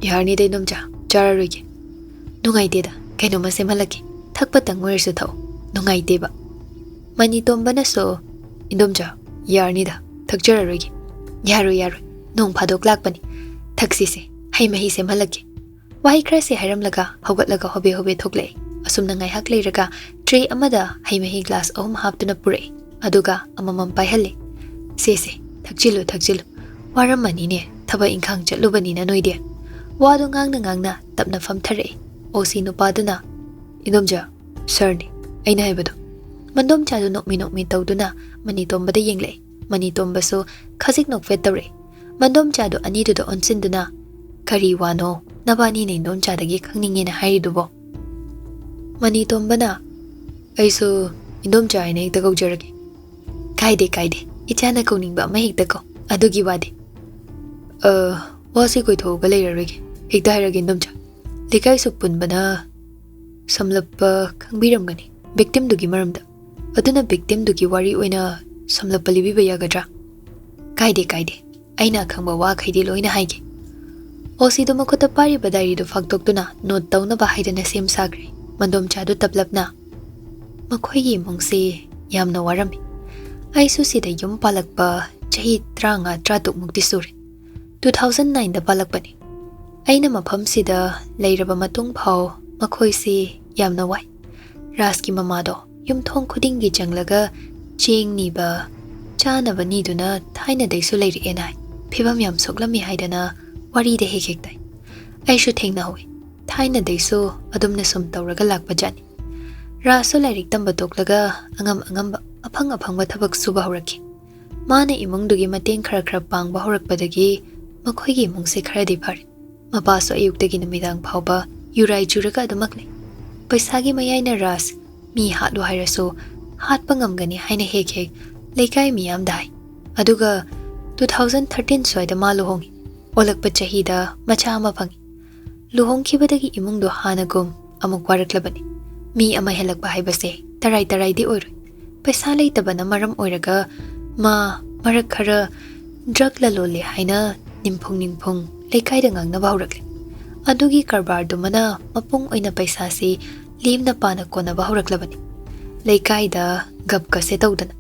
"ꯌꯥꯔꯅꯤꯗ ꯏꯟꯗꯣꯝꯆꯥ, ꯆꯥꯔꯔꯣꯏꯒꯦ꯫" "ꯅꯨꯡꯉꯥꯏꯇꯦꯗ, ꯀꯩꯅꯣꯝꯃ ꯁꯦꯝꯍꯜꯂꯛꯀꯦ꯫ ꯊꯛꯄꯇꯪ ꯑꯣꯏꯔꯁꯨ ꯊꯛꯑꯣ, ꯅꯨꯡꯉꯥꯏꯇꯦꯕ꯫" ꯃꯅꯤꯇꯣꯝꯕꯅꯁꯨ, "ꯏꯟꯗꯣꯝꯆꯥ, ꯌꯥꯔꯅꯤꯗ, ꯊꯛꯆꯔꯔꯣꯏꯒꯦ꯫" "ꯌꯥꯔꯣꯏ, ꯌꯥꯔꯣꯏ, ꯅꯣꯡ ꯐꯥꯗꯣꯛ ꯂꯥꯛꯄꯅꯤ꯫ ꯊꯛꯁꯤꯁꯦ, ꯍꯩ ꯃꯍꯤ ꯁꯦꯝꯍꯜꯂꯛꯀꯦ꯫" ꯋꯥꯍꯩ ꯈꯔꯁꯤ ꯍꯥꯏꯔꯝꯂꯒ ꯍꯧꯒꯠꯂꯒ ꯍꯣꯕꯦ ꯍꯣꯕꯦ ꯊꯣꯛꯂꯛꯑꯦ꯫ ꯑꯁꯨꯝꯅ ꯉꯥꯏꯍꯥꯛ ꯂꯩꯔꯒ ꯇ꯭ꯔꯦ ꯑꯃꯗ ꯍꯩ ꯃꯍꯤ ꯒ꯭ꯂꯥꯁ ꯑꯍꯨꯝ ꯍꯥꯞꯇꯨꯅ ꯄꯨꯔꯛꯑꯦ꯫ ꯑꯗꯨꯒ ꯑꯃꯃꯝ ꯄꯥꯏꯍꯜꯂꯦ꯫ "ꯁꯦ, ꯁꯦ, ꯊꯛꯆꯤꯜꯂꯨ, ꯊꯛꯆꯤꯜꯂꯨ꯫ ꯋꯥꯔꯝꯃꯅꯤꯅꯦ, ꯊꯕꯛ ꯏꯪꯈꯥꯡ ꯆꯠꯂꯨꯕꯅꯤꯅ ꯅꯣꯏꯗꯤ꯫" ꯋꯥꯗꯨ ꯉꯥꯡꯅ ꯉꯥꯡꯅ ꯇꯞꯅ ꯐꯝꯊꯔꯛꯑꯦ꯫ ꯑꯣꯁꯤ ꯅꯨꯄꯥꯗꯨꯅ, "ꯏꯟꯗꯣꯝꯆꯥ, ꯁꯥꯔꯅꯤ ꯑꯩꯅ ꯍꯥꯏꯕꯗꯣ꯫" ꯃꯟꯗꯣꯝꯆꯥꯗꯨ ꯅꯣꯛꯃꯤ ꯅꯣꯛꯃꯤ ꯇꯧꯗꯨꯅ ꯃꯅꯤꯇꯣꯝꯕꯗ ꯌꯦꯡꯂꯛꯑꯦ꯫ ꯃꯅꯤꯇꯣꯝꯕꯁꯨ ꯈꯖꯤꯛ ꯅꯣꯛꯐꯦꯠ ꯇꯧꯔꯛꯑꯦ꯫ ꯃꯟꯗꯣꯝꯆꯥꯗꯨ ꯑꯅꯤꯗꯨꯗ ꯑꯣꯟꯁꯤꯟꯗꯨꯅ, "ꯀꯔꯤ ꯋꯥꯅꯣ ꯅꯕꯥꯅꯤꯅ ꯏꯟꯗꯣꯝꯆꯥꯗꯒꯤ ꯈꯪꯅꯤꯡꯉꯦꯅ ꯍꯥꯏꯔꯤꯗꯨꯕꯣ?" ꯃꯅꯤꯇꯣꯝꯕꯅ, "ꯑꯩꯁꯨ ꯏꯟꯗꯣꯝꯆꯥ ꯍꯥꯏꯅ ꯍꯦꯛꯇ ꯀꯧꯖꯔꯒꯦ꯫" "ꯀꯥꯏꯗꯦ, ꯀꯥꯏꯗꯦ, ꯏꯆꯥꯅ ꯀꯧꯅꯤꯡꯕ ꯑꯃ ꯍꯦꯛꯇ ꯀꯧ, ꯑꯗꯨꯒꯤ ꯋꯥꯗꯤ꯫" "ꯑ, ꯋꯥꯁꯤ ꯀꯣꯏꯊꯣꯛꯑꯒ ꯂꯩꯔꯔꯣꯏꯒꯦ, ꯍꯦꯛꯇ ꯍꯥꯏꯔꯒꯦ ꯏꯟꯗꯣꯝꯆꯥ꯫ ꯂꯩꯀꯥꯏꯁꯨ ꯄꯨꯟꯕꯅ ꯁꯝꯂꯞꯄ ꯈꯪꯕꯤꯔꯝꯒꯅꯤ ꯚꯤꯛꯇꯤꯝꯗꯨꯒꯤ ꯃꯔꯝꯗ꯫ ꯑꯗꯨꯅ ꯚꯤꯛꯇꯤꯝꯗꯨꯒꯤ ꯋꯥꯔꯤ ꯑꯣꯏꯅ ꯁꯝꯂꯞꯄ ꯂꯤꯕꯤꯕ ꯌꯥꯒꯗ꯭ꯔꯥ?" "ꯀꯥꯏꯗꯦ, ꯀꯥꯏꯗꯦ꯫ ꯑꯩꯅ ꯑꯈꯪꯕ ꯋꯥꯈꯩꯗꯤ ꯂꯣꯏꯅ ꯍꯥꯏꯒꯦ꯫ ꯑꯣꯁꯤꯗꯣ ꯃꯈꯨꯠꯇ ꯄꯥꯏꯔꯤꯕ ꯗꯥꯏꯔꯤꯗꯨ ꯐꯥꯛꯇꯣꯛꯇꯨꯅ ꯅꯣꯠ ꯇꯧꯅꯕ ꯍꯥꯏꯗꯅ ꯁꯦꯝ ꯁꯥꯈ꯭ꯔꯦ ꯃꯟꯗꯣꯝꯆꯥꯗꯨ ꯇꯞꯂꯞꯅ꯫ "ꯃꯈꯣꯏꯒꯤ ꯏꯃꯨꯡꯁꯤ ꯌꯥꯝꯅ ꯋꯥꯔꯝꯃꯤ꯫ ꯑꯩꯁꯨ ꯁꯤꯗ ꯌꯨꯝ ꯄꯥꯜꯂꯛꯄ ꯆꯍꯤ ꯇꯔꯥꯃꯉꯥ ꯇꯔꯥꯇꯔꯨꯛꯃꯨꯛꯇꯤ ꯁꯨꯔꯦ꯫ Two thousand nineꯗ ꯄꯥꯜꯂꯛꯄꯅꯤ꯫ ꯑꯩꯅ ꯃꯐꯝꯁꯤꯗ ꯂꯩꯔꯕ ꯃꯇꯨꯡ ꯐꯥꯎ ꯃꯈꯣꯏꯁꯤ ꯌꯥꯝꯅ ꯋꯥꯏ꯫ ꯔꯥꯖꯀꯤ ꯃꯃꯥꯗꯣ ꯌꯨꯝꯊꯣꯡ ꯈꯨꯗꯤꯡꯒꯤ ꯆꯪꯂꯒ ꯆꯦꯡ ꯅꯤꯕ, ꯆꯥꯅꯕ ꯅꯤꯗꯨꯅ ꯊꯥꯏꯅꯗꯩꯁꯨ ꯂꯩꯔꯛꯑꯦꯅ ꯍꯥꯏ꯫ ꯐꯤꯕꯝ ꯌꯥꯝ ꯁꯣꯛꯂꯝꯃꯤ ꯍꯥꯏꯗꯅ ꯋꯥꯔꯤꯗ ꯍꯦꯛ ꯍꯦꯛ ꯇꯥꯏ꯫ ꯑꯩꯁꯨ ꯊꯦꯡꯅꯍꯧꯋꯤ꯫ ꯊꯥꯏꯅꯗꯩꯁꯨ ꯑꯗꯨꯝꯅ ꯁꯨꯝ ꯇꯧꯔꯒ ꯂꯥꯛꯄ ꯖꯥꯠꯅꯤ꯫ ꯔꯥꯖꯁꯨ ꯂꯥꯏꯔꯤꯛ ꯇꯝꯕ ꯇꯣꯛꯂꯒ ꯑꯉꯝ ꯑꯉꯝꯕ, ꯑꯐꯪ ꯑꯐꯪꯕ ꯊꯕꯛ ꯁꯨꯕ ꯍꯧꯔꯛꯈꯤ꯫ ꯃꯥꯅ ꯏꯃꯨꯡꯗꯨꯒꯤ ꯃꯇꯦꯡ ꯈꯔ ꯈꯔ ꯄꯥꯡꯕ ꯍꯧꯔꯛꯄꯗꯒꯤ ꯃꯈꯣꯏꯒꯤ ꯏꯃꯨꯡꯁꯦ ꯈꯔꯗꯤ ꯐꯔꯦ꯫ ꯃꯄꯥꯁꯨ ꯑꯌꯨꯛꯇꯒꯤ ꯅꯨꯃꯤꯗꯥꯡ ꯐꯥꯎꯕ ꯌꯨꯔꯥꯏ ꯆꯨꯔꯒ ꯑꯗꯨꯃꯛ ꯂꯩ꯫ ꯄꯩꯁꯥꯒꯤ ꯃꯌꯥꯏꯅ ꯔꯥꯖ ꯃꯤ ꯍꯥꯠꯂꯨ ꯍꯥꯏꯔꯁꯨ ꯍꯥꯠꯄ ꯉꯝꯒꯅꯤ ꯍꯥꯏꯅ ꯍꯦꯛ ꯍꯦꯛ ꯂꯩꯀꯥꯏ ꯃꯤꯌꯥꯝꯗ ꯍꯥꯏ꯫ ꯑꯗꯨꯒ two thousand thirteen ꯁ꯭ꯋꯥꯏꯗ ꯃꯥ ꯂꯨꯍꯣꯡꯉꯤ꯫ ꯑꯣꯜꯂꯛꯄ ꯆꯍꯤꯗ ꯃꯆꯥ ꯑꯃ ꯐꯪꯉꯤ꯫ ꯂꯨꯍꯣꯡꯈꯤꯕꯗꯒꯤ ꯏꯃꯨꯡꯗꯣ ꯍꯥꯟꯅꯒꯨꯝ ꯑꯃꯨꯛ ꯋꯥꯔꯛꯂꯕꯅꯤ꯫ ꯃꯤ ꯑꯃ ꯍꯦꯜꯂꯛꯄ ꯍꯥꯏꯕꯁꯦ ꯇꯔꯥꯏ ꯇꯔꯥꯏꯗꯤ ꯑꯣꯏꯔꯣꯏ꯫ ꯄꯩꯁꯥ ꯂꯩꯇꯕꯅ ꯃꯔꯝ ꯑꯣꯏꯔꯒ ꯃꯥ ꯃꯔꯛ ꯈꯔ ꯗ꯭ꯔꯒ ꯂꯂꯣꯜꯂꯦ ꯍꯥꯏꯅ ꯅꯤꯝꯐꯨꯡ ꯅꯤꯝꯐꯨꯡ ꯂꯩꯀꯥꯏꯗ ꯉꯥꯡꯅꯕ ꯍꯧꯔꯛꯂꯦ꯫ ꯑꯗꯨꯒꯤ ꯀꯔꯕꯥꯔꯗꯨꯃꯅ ꯃꯄꯨꯡ ꯑꯣꯏꯅ ꯄꯩꯁꯥꯁꯤ ꯂꯦꯝꯅ ꯄꯥꯅ ꯀꯣꯟꯅꯕ ꯍꯧꯔꯛꯂꯕꯅꯤ꯫ ꯂꯩꯀꯥꯏꯗ ꯒꯞꯀꯁꯦ ꯇꯧꯗꯅ꯫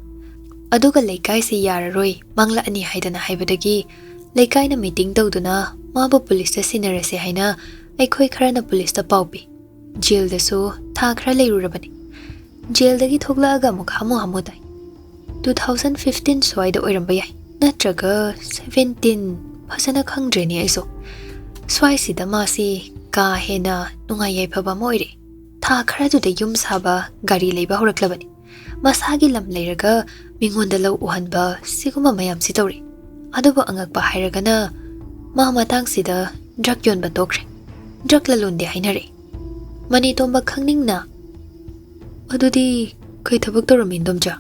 ꯑꯗꯨꯒ ꯂꯩꯀꯥꯏꯁꯤ ꯌꯥꯔꯔꯣꯏ, ꯃꯥꯡꯂꯛꯑꯅꯤ ꯍꯥꯏꯗꯅ ꯍꯥꯏꯕꯗꯒꯤ ꯂꯩꯀꯥꯏꯅ ꯃꯤꯇꯤꯡ ꯇꯧꯗꯨꯅ ꯃꯥꯕꯨ ꯄꯨꯂꯤꯁꯇ ꯁꯤꯟꯅꯔꯁꯦ ꯍꯥꯏꯅ ꯑꯩꯈꯣꯏ ꯈꯔꯅ ꯄꯨꯂꯤꯁꯇ ꯄꯥꯎ ꯄꯤ꯫ ꯖꯦꯜꯗꯁꯨ ꯊꯥ ꯈꯔ ꯂꯩꯔꯨꯔꯕꯅꯤ꯫ ꯖꯦꯜꯗꯒꯤ ꯊꯣꯛꯂꯛꯑꯒ ꯑꯃꯨꯛ ꯍꯥꯃꯨ ꯍꯥꯃꯨ ꯇꯥꯏ꯫ Two thousand fifteen ꯁ꯭ꯋꯥꯏꯗ ꯑꯣꯏꯔꯝꯕ ꯌꯥꯏ, ꯅꯠꯇ꯭ꯔꯒ seventeen, ꯐꯖꯅ ꯈꯪꯗ꯭ꯔꯦꯅꯦ ꯑꯩꯁꯨ꯫ ꯁ꯭ꯋꯥꯏꯁꯤꯗ ꯃꯥꯁꯤ ꯀꯥ ꯍꯦꯟꯅ ꯅꯨꯡꯉꯥꯏ ꯌꯥꯏꯐꯕ ꯑꯃ ꯑꯣꯏꯔꯦ꯫ ꯊꯥ ꯈꯔꯗꯨꯗ ꯌꯨꯝ ꯁꯥꯕ, ꯒꯥꯔꯤ ꯂꯩꯕ ꯍꯧꯔꯛꯂꯕꯅꯤ꯫ ꯃꯁꯥꯒꯤ ꯂꯝ ꯂꯩꯔꯒ ꯃꯤꯉꯣꯟꯗ ꯂꯧ ꯎꯍꯟꯕ, ꯁꯤꯒꯨꯝꯕ ꯃꯌꯥꯝꯁꯤ ꯇꯧꯔꯦ꯫ ꯑꯗꯨꯕꯨ ꯑꯉꯛꯄ ꯍꯥꯏꯔꯒꯅ ꯃꯥ ꯃꯇꯥꯡꯁꯤꯗ ꯗ꯭ꯔꯒ ꯌꯣꯟꯕ ꯇꯣꯛꯈ꯭ꯔꯦ꯫ ꯗ꯭ꯔꯒ ꯂꯂꯣꯟꯗꯦ ꯍꯥꯏꯅꯔꯦ꯫ ꯃꯅꯤꯇꯣꯝꯕ ꯈꯪꯅꯤꯡꯅ, "ꯑꯗꯨꯗꯤ ꯀꯩ ꯊꯕꯛ ꯇꯧꯔꯝꯃꯤ, ꯏꯟꯗꯣꯝꯆꯥ?"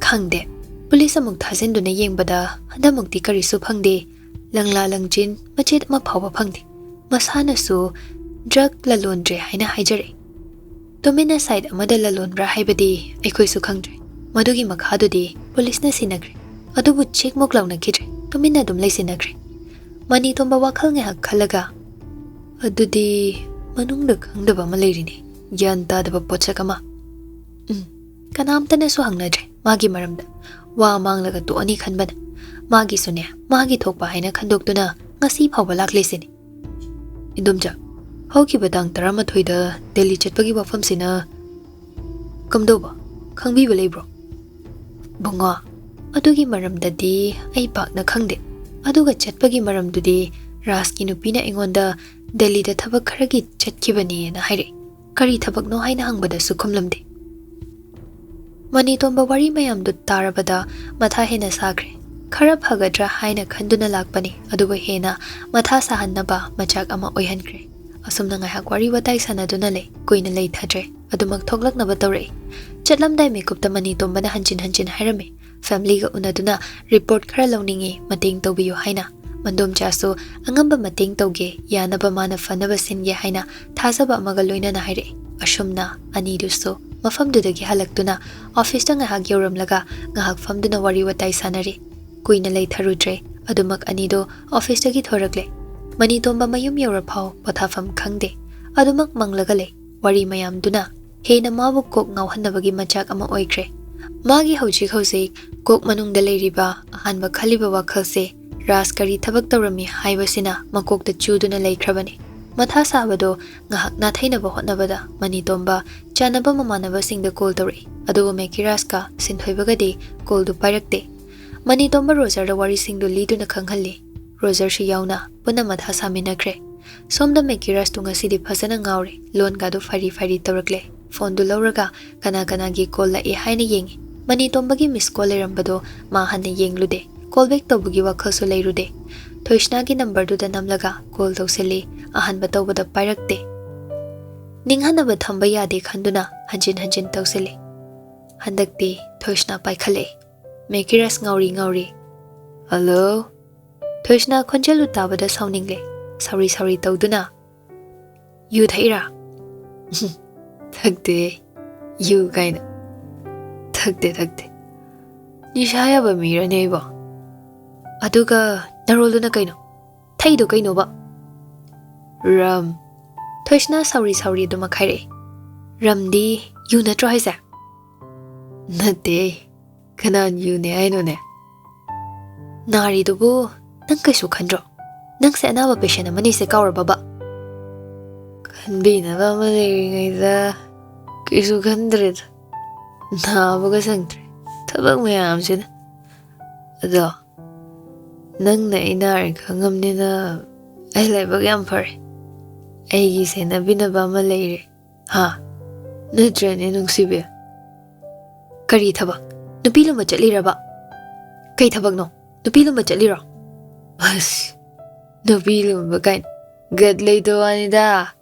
"ꯈꯪꯗꯦ꯫ ꯄꯨꯂꯤꯁ ꯑꯃꯨꯛ ꯊꯥꯖꯤꯟꯗꯨꯅ ꯌꯦꯡꯕꯗ ꯍꯟꯗꯛꯃꯨꯛꯇꯤ ꯀꯔꯤꯁꯨ ꯐꯪꯗꯦ꯫ ꯂꯪꯂꯥ ꯂꯪꯖꯤꯟ ꯃꯆꯦꯠ ꯑꯃ ꯐꯥꯎꯕ ꯐꯪꯗꯦ꯫ ꯃꯁꯥꯅꯁꯨ ꯗ꯭ꯔꯒ ꯂꯂꯣꯟꯗ꯭ꯔꯦ ꯍꯥꯏꯅ ꯍꯥꯏꯖꯔꯛꯏ꯫ ꯇꯨꯃꯤꯟꯅ ꯁꯥꯏꯠ ꯑꯃꯗ ꯂꯂꯣꯟꯕ꯭ꯔꯥ ꯍꯥꯏꯕꯗꯤ ꯑꯩꯈꯣꯏꯁꯨ ꯈꯪꯗ꯭ꯔꯦ꯫ ꯃꯗꯨꯒꯤ ꯃꯈꯥꯗꯨꯗꯤ ꯄꯨꯂꯤꯁꯅ ꯁꯤꯟꯅꯈ꯭ꯔꯦ꯫ ꯑꯗꯨꯕꯨ ꯆꯦꯛꯃꯨꯛ ꯂꯥꯎꯅꯈꯤꯗ꯭ꯔꯦ꯫ ꯇꯨꯃꯤꯟꯅ ꯑꯗꯨꯝ ꯂꯩꯁꯤꯟꯅꯈ꯭ꯔꯦ꯫ ꯃꯅꯤꯇꯣꯝꯕ ꯋꯥꯈꯜ ꯉꯥꯏꯍꯥꯛ ꯈꯜꯂꯒ, "ꯑꯗꯨꯗꯤ ꯃꯅꯨꯡꯗ ꯈꯪꯗꯕ ꯑꯃ ꯂꯩꯔꯤꯅꯦ, ꯒ꯭ꯌꯥꯟ ꯇꯥꯗꯕ ꯄꯣꯠꯁꯛ ꯑꯃ꯫ ꯎꯝ, ꯀꯅꯥꯝꯇꯅꯁꯨ ꯍꯪꯅꯗ꯭ꯔꯦ ꯃꯥꯒꯤ ꯃꯔꯝꯗ꯫ ꯋꯥ ꯃꯥꯡꯂꯒ ꯇꯣꯛꯑꯅꯤ ꯈꯟꯕꯅ꯫ ꯃꯥꯒꯤꯁꯨꯅꯦ, ꯃꯥꯒꯤ ꯊꯣꯛꯄ ꯍꯥꯏꯅ ꯈꯟꯗꯣꯛꯇꯨꯅ ꯉꯁꯤ ꯐꯥꯎꯕ ꯂꯥꯛꯂꯤꯁꯤꯅꯤ꯫" "ꯏꯟꯗꯣꯝꯆꯥ, ꯍꯧꯈꯤꯕ ꯇꯥꯡ ꯇꯔꯥꯃꯥꯊꯣꯏꯗ ꯗꯦꯜꯂꯤ ꯆꯠꯄꯒꯤ ꯋꯥꯐꯝꯁꯤꯅ ꯀꯝꯗꯧꯕ? ꯈꯪꯕꯤꯕ ꯂꯩꯕ꯭ꯔꯣ?" "ꯕꯨꯡꯉꯣ, ꯑꯗꯨꯒꯤ ꯃꯔꯝꯗꯗꯤ ꯑꯩ ꯄꯥꯛꯅ ꯈꯪꯗꯦ꯫ ꯑꯗꯨꯒ ꯆꯠꯄꯒꯤ ꯃꯔꯝꯗꯨꯗꯤ ꯔꯥꯖꯀꯤ ꯅꯨꯄꯤꯅ ꯑꯩꯉꯣꯟꯗ ꯗꯦꯜꯂꯤꯗ ꯊꯕꯛ ꯈꯔꯒꯤ ꯆꯠꯈꯤꯕꯅꯦꯅ ꯍꯥꯏꯔꯛꯏ꯫ ꯀꯔꯤ ꯊꯕꯛꯅꯣ ꯍꯥꯏꯅ ꯍꯪꯕꯗꯁꯨ ꯈꯨꯝꯂꯝꯗꯦ꯫" ꯃꯅꯤꯇꯣꯝꯕ ꯋꯥꯔꯤ ꯃꯌꯥꯝꯗꯨ ꯇꯥꯔꯕꯗ ꯃꯊꯥ ꯍꯦꯟꯅ ꯁꯥꯈ꯭ꯔꯦ꯫ ꯈꯔ ꯐꯒꯗ꯭ꯔꯥ ꯍꯥꯏꯅ ꯈꯟꯗꯨꯅ ꯂꯥꯛꯄꯅꯤ, ꯑꯗꯨꯕꯨ ꯍꯦꯟꯅ ꯃꯊꯥ ꯁꯥꯍꯟꯅꯕ ꯃꯆꯥꯛ ꯑꯃ ꯑꯣꯏꯍꯟꯈ꯭ꯔꯦ꯫ ꯑꯁꯨꯝꯅ ꯉꯥꯏꯍꯥꯛ ꯋꯥꯔꯤ ꯋꯥꯇꯥꯏ ꯁꯥꯟꯅꯗꯨꯅ ꯂꯩ꯫ ꯀꯨꯏꯅ ꯂꯩꯊꯗ꯭ꯔꯦ꯫ ꯑꯗꯨꯃꯛ ꯊꯣꯛꯂꯛꯅꯕ ꯇꯧꯔꯛꯏ꯫ ꯆꯠꯂꯝꯗꯥꯏ ꯃꯤꯀꯨꯞꯇ ꯃꯅꯤꯇꯣꯝꯕꯅ ꯍꯟꯖꯤꯟ ꯍꯟꯖꯤꯟ ꯍꯥꯏꯔꯝꯃꯤ, "ꯐꯦꯃꯤꯂꯤꯒ ꯎꯅꯗꯨꯅ ꯔꯤꯄꯣꯔꯠ ꯈꯔ ꯂꯧꯅꯤꯡꯉꯤ, ꯃꯇꯦꯡ ꯇꯧꯕꯤꯌꯨ" ꯍꯥꯏꯅ꯫ ꯃꯟꯗꯣꯝꯆꯥꯁꯨ ꯑꯉꯝꯕ ꯃꯇꯦꯡ ꯇꯧꯒꯦ, ꯌꯥꯅꯕ ꯃꯥꯅ ꯐꯅꯕ ꯁꯤꯟꯒꯦ ꯍꯥꯏꯅ ꯊꯥꯖꯕ ꯑꯃꯒ ꯂꯣꯏꯅꯅ ꯍꯥꯏꯔꯛꯏ꯫ ꯑꯁꯨꯝꯅ ꯑꯅꯤꯗꯨꯁꯨ ꯃꯐꯝꯗꯨꯗꯒꯤ ꯍꯜꯂꯛꯇꯨꯅ ꯑꯣꯐꯤꯁꯇ ꯉꯥꯏꯍꯥꯛ ꯌꯧꯔꯝꯂꯒ ꯉꯥꯏꯍꯥꯛ ꯐꯝꯗꯨꯅ ꯋꯥꯔꯤ ꯋꯥꯇꯥꯏ ꯁꯥꯟꯅꯔꯤ꯫ ꯀꯨꯏꯅ ꯂꯩꯊꯔꯨꯗ꯭ꯔꯦ꯫ ꯑꯗꯨꯃꯛ ꯑꯅꯤꯗꯣ ꯑꯣꯐꯤꯁꯇꯒꯤ ꯊꯣꯔꯛꯂꯦ꯫ ꯃꯅꯤꯇꯣꯝꯕ ꯃꯌꯨꯝ ꯌꯧꯔꯐꯥꯎ ꯄꯣꯊꯥꯐꯝ ꯈꯪꯗꯦ꯫ ꯑꯗꯨꯃꯛ ꯃꯪꯂꯒ ꯂꯩ꯫ ꯋꯥꯔꯤ ꯃꯌꯥꯝꯗꯨꯅ ꯍꯦꯟꯅ ꯃꯥꯕꯨ ꯀꯣꯛ ꯉꯥꯎꯍꯟꯅꯕꯒꯤ ꯃꯆꯥꯛ ꯑꯃ ꯑꯣꯏꯈ꯭ꯔꯦ꯫ ꯃꯥꯒꯤ ꯍꯧꯖꯤꯛ ꯍꯧꯖꯤꯛ ꯀꯣꯛ ꯃꯅꯨꯡꯗ ꯂꯩꯔꯤꯕ ꯑꯍꯥꯟꯕ ꯈꯜꯂꯤꯕ ꯋꯥꯈꯜꯁꯦ ꯔꯥꯖ ꯀꯔꯤ ꯊꯕꯛ ꯇꯧꯔꯝꯃꯤ ꯍꯥꯏꯕꯁꯤꯅ ꯃꯀꯣꯛꯇ ꯆꯨꯗꯨꯅ ꯂꯩꯈ꯭ꯔꯕꯅꯤ꯫ ꯃꯊꯥ ꯁꯥꯕꯗꯣ ꯉꯥꯏꯍꯥꯛ ꯅꯥꯊꯩꯅꯕ ꯍꯣꯠꯅꯕꯗ ꯃꯅꯤꯇꯣꯝꯕ ꯆꯥꯟꯅꯕ ꯃꯃꯥꯟꯅꯕꯁꯤꯡꯗ ꯀꯣꯜ ꯇꯧꯔꯛꯏ, ꯑꯗꯨꯕꯨ ꯃꯦꯀꯤꯔꯥꯖꯀ ꯁꯤꯟꯊꯣꯏꯕꯒꯗꯤ ꯀꯣꯜꯗꯨ ꯄꯥꯏꯔꯛꯇꯦ꯫ ꯃꯅꯤꯇꯣꯝꯕ ꯔꯣꯖꯔꯗ ꯋꯥꯔꯤꯁꯤꯡꯗꯨ ꯂꯤꯗꯨꯅ ꯈꯪꯍꯜꯂꯤ꯫ ꯔꯣꯖꯔꯁꯨ ꯌꯥꯎꯅ ꯄꯨꯟꯅ ꯃꯊꯥ ꯁꯥꯃꯤꯟꯅꯈ꯭ꯔꯦ꯫ ꯁꯣꯝꯗ ꯃꯦꯀꯤꯔꯥꯖꯇꯨ ꯉꯁꯤꯗꯤ ꯐꯖꯅ ꯉꯥꯎꯔꯦ꯫ ꯂꯣꯟꯒꯗꯨ ꯐꯥꯔꯤ ꯐꯥꯔꯤ ꯇꯧꯔꯛꯂꯦ꯫ ꯐꯣꯟꯗꯨ ꯂꯧꯔꯒ ꯀꯅꯥ ꯀꯅꯥꯒꯤ ꯀꯣꯜ ꯂꯥꯛꯑꯦ ꯍꯥꯏꯅ ꯌꯦꯡꯉꯤ꯫ ꯃꯅꯤꯇꯣꯝꯕꯒꯤ ꯃꯤꯁ ꯀꯣꯜ ꯂꯩꯔꯝꯕꯗꯣ ꯃꯥ ꯍꯟꯅ ꯌꯦꯡꯂꯨꯗꯦ꯫ ꯀꯣꯜ ꯕꯦꯛ ꯇꯧꯕꯒꯤ ꯋꯥꯈꯜꯁꯨ ꯂꯩꯔꯨꯗꯦ꯫ ꯊꯣꯏꯁꯅꯥꯒꯤ ꯅꯝꯕꯔꯗꯨꯗ ꯅꯝꯂꯒ ꯀꯣꯜ ꯇꯧꯁꯤꯜꯂꯤ꯫ ꯑꯍꯥꯟꯕ ꯇꯧꯕꯗ ꯄꯥꯏꯔꯛꯇꯦ꯫ ꯅꯤꯡꯍꯟꯅꯕ ꯊꯝꯕ ꯌꯥꯗꯦ ꯈꯟꯗꯨꯅ ꯍꯟꯖꯤꯟ ꯍꯟꯖꯤꯟ ꯇꯧꯁꯤꯜꯂꯤ꯫ ꯍꯟꯗꯛꯇꯤ ꯊꯣꯏꯁꯅꯥ ꯄꯥꯏꯈꯠꯂꯛꯏ꯫ ꯃꯦꯀꯤꯔꯥꯖ ꯉꯥꯎꯔꯤ ꯉꯥꯎꯔꯤ, "ꯍꯜꯂꯣ?" ꯊꯣꯏꯁꯅꯥ ꯈꯣꯟꯖꯦꯜꯗꯨ ꯇꯥꯕꯗ ꯁꯥꯎꯅꯤꯡꯂꯦ꯫ ꯁꯥꯎꯔꯤ ꯁꯥꯎꯔꯤ ꯇꯧꯗꯨꯅ, "ꯌꯨ ꯊꯛꯏꯔꯥ?" "ꯊꯛꯇꯦ, ꯌꯨ ꯀꯥꯏꯅ꯫ ꯊꯛꯇꯦ, ꯊꯛꯇꯦ꯫ ꯅꯤꯁꯥ ꯌꯥꯕ ꯃꯤꯔꯅꯦ ꯑꯩꯕꯣ?" ꯑꯗꯨꯒ ꯅꯔꯣꯜꯗꯨꯅ ꯀꯩꯅꯣ? ꯊꯛꯏꯗꯣ ꯀꯩꯅꯣꯕ? ꯔꯝ꯫ ꯊꯣꯏꯁꯅꯥ ꯁꯥꯎꯔꯤ ꯁꯥꯎꯔꯤ ꯑꯗꯨꯃꯛ ꯍꯥꯏꯔꯛꯏ꯫ ꯔꯝꯗꯤ ꯌꯨ ꯅꯠꯇ꯭ꯔꯣ ꯍꯥꯏꯁꯦ? ꯅꯠꯇꯦ꯫ ꯀꯅꯥꯅ ꯌꯨꯅꯦ ꯍꯥꯏꯅꯣꯅꯦ? ꯅꯥꯔꯤꯗꯨꯕꯨ ꯅꯪ ꯀꯩꯁꯨ ꯈꯟꯗ꯭ꯔꯣ? ꯅꯪꯁꯦ ꯑꯅꯥꯕ ꯄꯦꯁꯦꯟ ꯑꯃꯅꯤꯁꯦ ꯀꯥꯎꯔꯕꯕ? ꯈꯟꯕꯤꯅꯕ ꯑꯃ ꯂꯩꯔꯤꯉꯩꯗ ꯀꯩꯁꯨ ꯈꯟꯗ꯭ꯔꯦꯗ꯫ ꯅꯥꯕꯒ ꯁꯪꯗ꯭ꯔꯦ, ꯊꯕꯛ ꯃꯌꯥꯝꯁꯤꯅ꯫ ꯑꯗꯣ ꯅꯪꯅ ꯑꯩ ꯅꯥꯔꯦ ꯈꯪꯉꯝꯅꯤꯅ ꯑꯩ ꯂꯥꯏꯕꯛ ꯌꯥꯝ ꯐꯔꯦ꯫ ꯑꯩꯒꯤ ꯁꯦꯟꯅꯕꯤꯅꯕ ꯑꯃ ꯂꯩꯔꯦ꯫ ꯍꯥ? ꯅꯠꯇ꯭ꯔꯅꯦ ꯅꯨꯡꯁꯤꯕꯤ? ꯀꯔꯤ ꯊꯕꯛ? ꯅꯨꯄꯤ ꯂꯨꯝꯕ ꯆꯠꯂꯤꯔꯕ? ꯀꯩ ꯊꯕꯛꯅꯣ? ꯅꯨꯄꯤ ꯂꯨꯝꯕ ꯆꯠꯂꯤꯔꯣ? ꯑꯁ, ꯅꯨꯄꯤ ꯂꯨꯝꯕ ꯀꯥꯏꯅ꯫ ꯒꯠ ꯂꯩꯇꯕ ꯋꯥꯅꯤꯗ꯫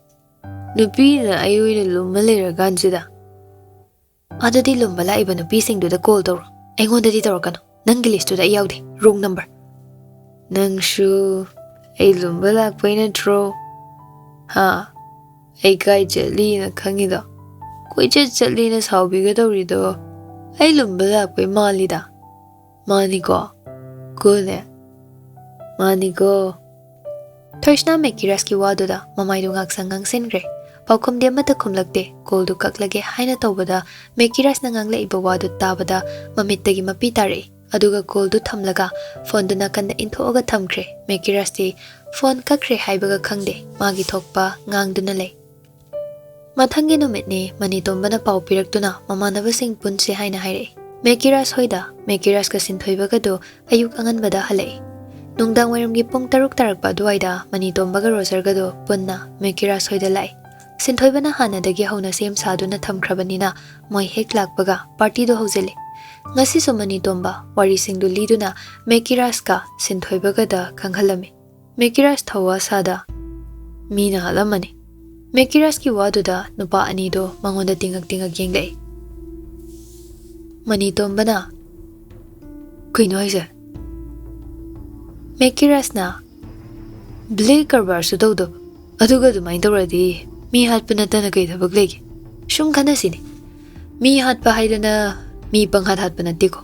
ꯅꯨꯄꯤꯅ ꯑꯩ ꯑꯣꯏꯅ ꯂꯨꯝꯃ ꯂꯩꯔꯀꯥꯟꯁꯤꯗ꯫ ꯑꯗꯨꯗꯤ ꯂꯨꯝꯕ ꯂꯥꯛꯏꯕ ꯅꯨꯄꯤꯁꯤꯡꯗꯨꯗ ꯀꯣꯜ ꯇꯧꯔꯣ꯫ ꯑꯩꯉꯣꯟꯗꯗꯤ ꯇꯧꯔꯛꯀꯅꯨ꯫ ꯅꯪꯒꯤ ꯂꯤꯁꯇꯨꯗ ꯑꯩ ꯌꯥꯎꯗꯦ꯫ ꯔꯣꯡ ꯅꯝꯕꯔ꯫ ꯅꯪꯁꯨ ꯑꯩ ꯂꯨꯝꯕ ꯂꯥꯛꯄꯩ ꯅꯠꯇ꯭ꯔꯣ? ꯍꯥ? ꯑꯩ ꯀꯥꯏ ꯆꯠꯂꯤꯅ ꯈꯪꯉꯤꯗꯣ? ꯀꯣꯏꯆꯠ ꯆꯠꯂꯤꯅ ꯁꯥꯎꯕꯤꯒꯗꯧꯔꯤꯗꯣ ꯑꯩ ꯂꯨꯝꯕ ꯂꯥꯛꯄꯩ ꯃꯥꯜꯂꯤꯗ꯫ ꯃꯥꯅꯤꯀꯣ? ꯀꯣꯅꯦ? ꯃꯥꯅꯤꯀꯣ? ꯊꯣꯏꯁꯅꯥ ꯃꯦꯀꯤꯔꯥꯁꯀꯤ ꯋꯥꯗꯨꯗ ꯃꯃꯥꯏꯗꯨ ꯉꯥꯛꯁꯪ ꯉꯥꯡꯁꯤꯟꯈ꯭ꯔꯦ꯫ ꯄꯥꯎꯈꯨꯝꯗꯤ ꯑꯃꯠꯇ ꯈꯨꯝꯂꯛꯇꯦ꯫ ꯀꯣꯜꯗꯨ ꯀꯛꯂꯒꯦ ꯍꯥꯏꯅ ꯇꯧꯕꯗ ꯃꯦꯀꯤꯔꯥꯁꯅ ꯉꯥꯡꯂꯛꯏꯕ ꯋꯥꯗꯨ ꯇꯥꯕꯗ ꯃꯃꯤꯠꯇꯒꯤ ꯃꯄꯤ ꯇꯥꯔꯛꯏ꯫ ꯑꯗꯨꯒ ꯀꯣꯜꯗꯨ ꯊꯝꯂꯒ ꯐꯣꯟꯗꯨ ꯅꯥꯀꯟꯗ ꯏꯟꯊꯣꯛꯑꯒ ꯊꯝꯈ꯭ꯔꯦ꯫ ꯃꯦꯀꯤꯔꯥꯁꯇꯤ ꯐꯣꯟ ꯀꯛꯈ꯭ꯔꯦ ꯍꯥꯏꯕꯒ ꯈꯪꯗꯦ꯫ ꯃꯥꯒꯤ ꯊꯣꯛꯄ ꯉꯥꯡꯗꯨꯅ ꯂꯩ꯫ ꯃꯊꯪꯒꯤ ꯅꯨꯃꯤꯠꯅꯤ꯫ ꯃꯅꯤꯇꯣꯝꯕꯅ ꯄꯥꯎ ꯄꯤꯔꯛꯇꯨꯅ ꯃꯃꯥꯟꯅꯕꯁꯤꯡ ꯄꯨꯟꯁꯤ ꯍꯥꯏꯅ ꯍꯥꯏꯔꯛꯏ꯫ ꯃꯦꯀꯤꯔꯥꯁ ꯍꯣꯏꯗ꯫ ꯃꯦꯀꯤꯔꯥꯁꯀ ꯁꯤꯟꯊꯣꯏꯕꯒꯗꯨ ꯑꯌꯨꯛ ꯑꯉꯟꯕꯗ ꯍꯜꯂꯛꯏ꯫ ꯅꯨꯡꯗꯥꯡ ꯋꯥꯏꯔꯝꯒꯤ ꯄꯨꯡ ꯇꯔꯨꯛ ꯇꯥꯔꯛꯄ ꯑꯗꯨꯋꯥꯏꯗ ꯃꯅꯤꯇꯣꯝꯕꯒ ꯔꯣꯖꯔꯒꯗꯨ ꯄꯨꯟꯅ ꯃꯦꯀꯤꯔꯥꯁ ꯍꯣꯏꯗ ꯂꯥꯛꯏ꯫ ꯁꯤꯟꯊꯣꯏꯕꯅ ꯍꯥꯟꯅꯗꯒꯤ ꯍꯧꯅ ꯁꯦꯝ ꯁꯥꯗꯨꯅ ꯊꯝꯈ꯭ꯔꯕꯅꯤꯅ ꯃꯣꯏ ꯍꯦꯛ ꯂꯥꯛꯄꯒ ꯄꯥꯔꯇꯤꯗꯨ ꯍꯧꯖꯤꯜꯂꯤ꯫ ꯉꯁꯤꯁꯨ ꯃꯅꯤꯇꯣꯝꯕ ꯋꯥꯔꯤꯁꯤꯡꯗꯨ ꯂꯤꯗꯨꯅ ꯃꯦꯀꯤꯔꯥꯁꯀ ꯁꯤꯟꯊꯣꯏꯕꯒꯗ ꯈꯪꯍꯜꯂꯝꯃꯤ꯫ ꯃꯦꯀꯤꯔꯥꯁ ꯊꯧꯋꯥ ꯁꯥꯗ ꯃꯤꯅ ꯍꯥꯠꯂꯝꯃꯅꯤ꯫ ꯃꯦꯀꯤꯔꯥꯁꯀꯤ ꯋꯥꯗꯨꯗ ꯅꯨꯄꯥ ꯑꯅꯤꯗꯣ ꯃꯉꯣꯟꯗ ꯇꯤꯡꯉꯛ ꯇꯤꯡꯉꯛ ꯌꯦꯡꯂꯛꯏ꯫ ꯃꯅꯤꯇꯣꯝꯕꯅ, "ꯀꯩꯅꯣ ꯍꯥꯏꯁꯦ?" ꯃꯦꯀꯤꯔꯥꯁꯅ, "ꯕ꯭ꯂꯦꯛ ꯀꯔꯕꯥꯔꯁꯨ ꯇꯧꯗꯕ, ꯑꯗꯨꯒ ꯑꯗꯨꯃꯥꯏꯅ ꯇꯧꯔꯗꯤ ꯃꯤ ꯍꯥꯠꯄ ꯅꯠꯇꯅ ꯀꯩ ꯊꯕꯛ ꯂꯩꯒꯦ? ꯁꯨꯝ ꯈꯟꯅꯁꯤꯅꯦ꯫ ꯃꯤ ꯍꯥꯠꯄ ꯍꯥꯏꯗꯅ ꯃꯤ ꯄꯪꯍꯥꯠ ꯍꯥꯠꯄ ꯅꯠꯇꯦꯀꯣ꯫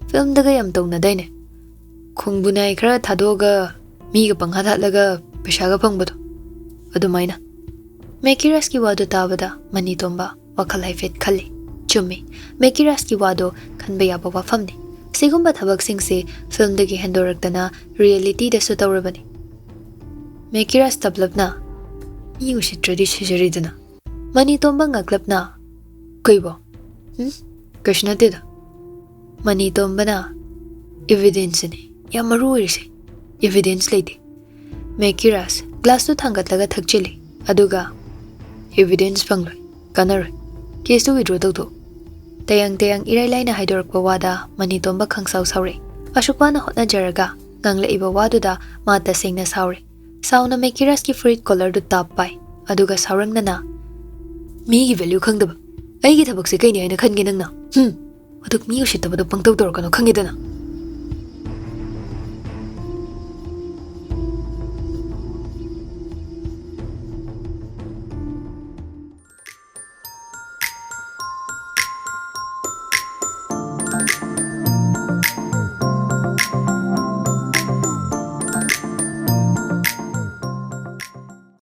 ꯐꯤꯂꯝꯗꯒ ꯌꯥꯝ ꯇꯧꯅꯗꯥꯏꯅꯦ?" ꯈꯣꯡꯕꯨ ꯅꯥꯏ ꯈꯔ ꯊꯥꯗꯣꯛꯑꯒ ꯃꯤꯒ ꯄꯪꯍꯥꯠ ꯍꯥꯠꯂꯒ ꯄꯩꯁꯥꯒ ꯐꯪꯕꯗꯣ, ꯑꯗꯨꯃꯥꯏꯅ꯫ ꯃꯦꯀꯤꯔꯥꯁꯀꯤ ꯋꯥꯗꯨ ꯇꯥꯕꯗ ꯃꯅꯤꯇꯣꯝꯕ ꯋꯥꯈꯜ ꯍꯥꯏꯐꯦꯠ ꯈꯜꯂꯤ꯫ ꯆꯨꯝꯃꯤ, ꯃꯦꯀꯤꯔꯥꯁꯀꯤ ꯋꯥꯗꯣ ꯈꯟꯕ ꯌꯥꯕ ꯋꯥꯐꯝꯅꯤ꯫ ꯁꯤꯒꯨꯝꯕ ꯊꯕꯛꯁꯤꯡꯁꯦ ꯐꯤꯜꯝꯗꯒꯤ ꯍꯦꯟꯗꯣꯔꯛꯇꯅ ꯔꯤꯌꯦꯂꯤꯇꯤꯗꯁꯨ ꯇꯧꯔꯕꯅꯤ꯫ ꯃꯦꯀꯤꯔꯥꯁ ꯇꯞꯂꯞꯅ, "ꯃꯤ ꯎꯁꯤꯠꯇ꯭ꯔꯗꯤ ꯁꯤꯖꯔꯤꯗꯅ"꯫ ꯃꯅꯤꯇꯣꯝꯕ ꯉꯛꯂꯞꯅ, "ꯀꯩꯕꯣ? ꯎꯝ? ꯀꯩꯁꯨ ꯅꯠꯇꯦꯗ"꯫ ꯃꯅꯤꯇꯣꯝꯕꯅ, "ꯏꯚꯤꯗꯦꯟꯁꯁꯤꯅꯤ ꯌꯥꯝ ꯃꯔꯨ ꯑꯣꯏꯔꯤꯁꯦ꯫ ꯏꯚꯤꯗꯦꯟꯁ ꯂꯩꯇꯦ"꯫ ꯃꯦꯀꯤꯔꯥꯁ ꯒ꯭ꯂꯥꯁꯇꯨ ꯊꯥꯡꯒꯠꯂꯒ ꯊꯛꯆꯤꯜꯂꯤ, ꯑꯗꯨꯒ, "ꯏꯚꯤꯗꯦꯟꯁ ꯐꯪꯂꯣꯏ, ꯀꯥꯟꯅꯔꯣꯏ꯫ ꯀꯦꯁꯇꯨ ꯋꯤꯗ꯭ꯔꯣ ꯇꯧꯊꯣꯛ"꯫ ꯇꯌꯥꯡ ꯇꯌꯥꯡ ꯏꯔꯥꯏ ꯂꯥꯏꯅ ꯍꯥꯏꯗꯣꯔꯛꯄ ꯋꯥꯗ ꯃꯅꯤꯇꯣꯝꯕ ꯈꯪꯁꯥꯎ ꯁꯥꯎꯔꯦ꯫ ꯑꯁꯨꯛ ꯋꯥꯅ ꯍꯣꯠꯅꯖꯔꯒ ꯉꯥꯡꯂꯛꯏꯕ ꯋꯥꯗꯨꯗ ꯃꯥ ꯇꯁꯦꯡꯅ ꯁꯥꯎꯔꯦ꯫ ꯁꯥꯎꯅ ꯃꯦꯀꯤꯔꯥꯁꯀꯤ ꯐꯨꯔꯤꯠ ꯀꯣꯂꯔꯗꯨ ꯇꯥꯞ ꯄꯥꯏ, ꯑꯗꯨꯒ ꯁꯥꯎꯔꯪꯅꯅ, "ꯃꯤꯒꯤ ꯚꯦꯂ꯭ꯌꯨ ꯈꯪꯗꯕ, ꯑꯩꯒꯤ ꯊꯕꯛꯁꯦ ꯀꯩꯅꯤ ꯍꯥꯏꯅ ꯈꯟꯒꯦ ꯅꯪꯅ? ꯍꯨꯝ! ꯑꯗꯨꯛ ꯃꯤ ꯎꯁꯤꯠꯇꯕꯗꯣ ꯄꯪꯇꯧ ꯇꯧꯔꯛꯀꯅꯣ, ꯈꯪꯉꯦꯗꯅ?"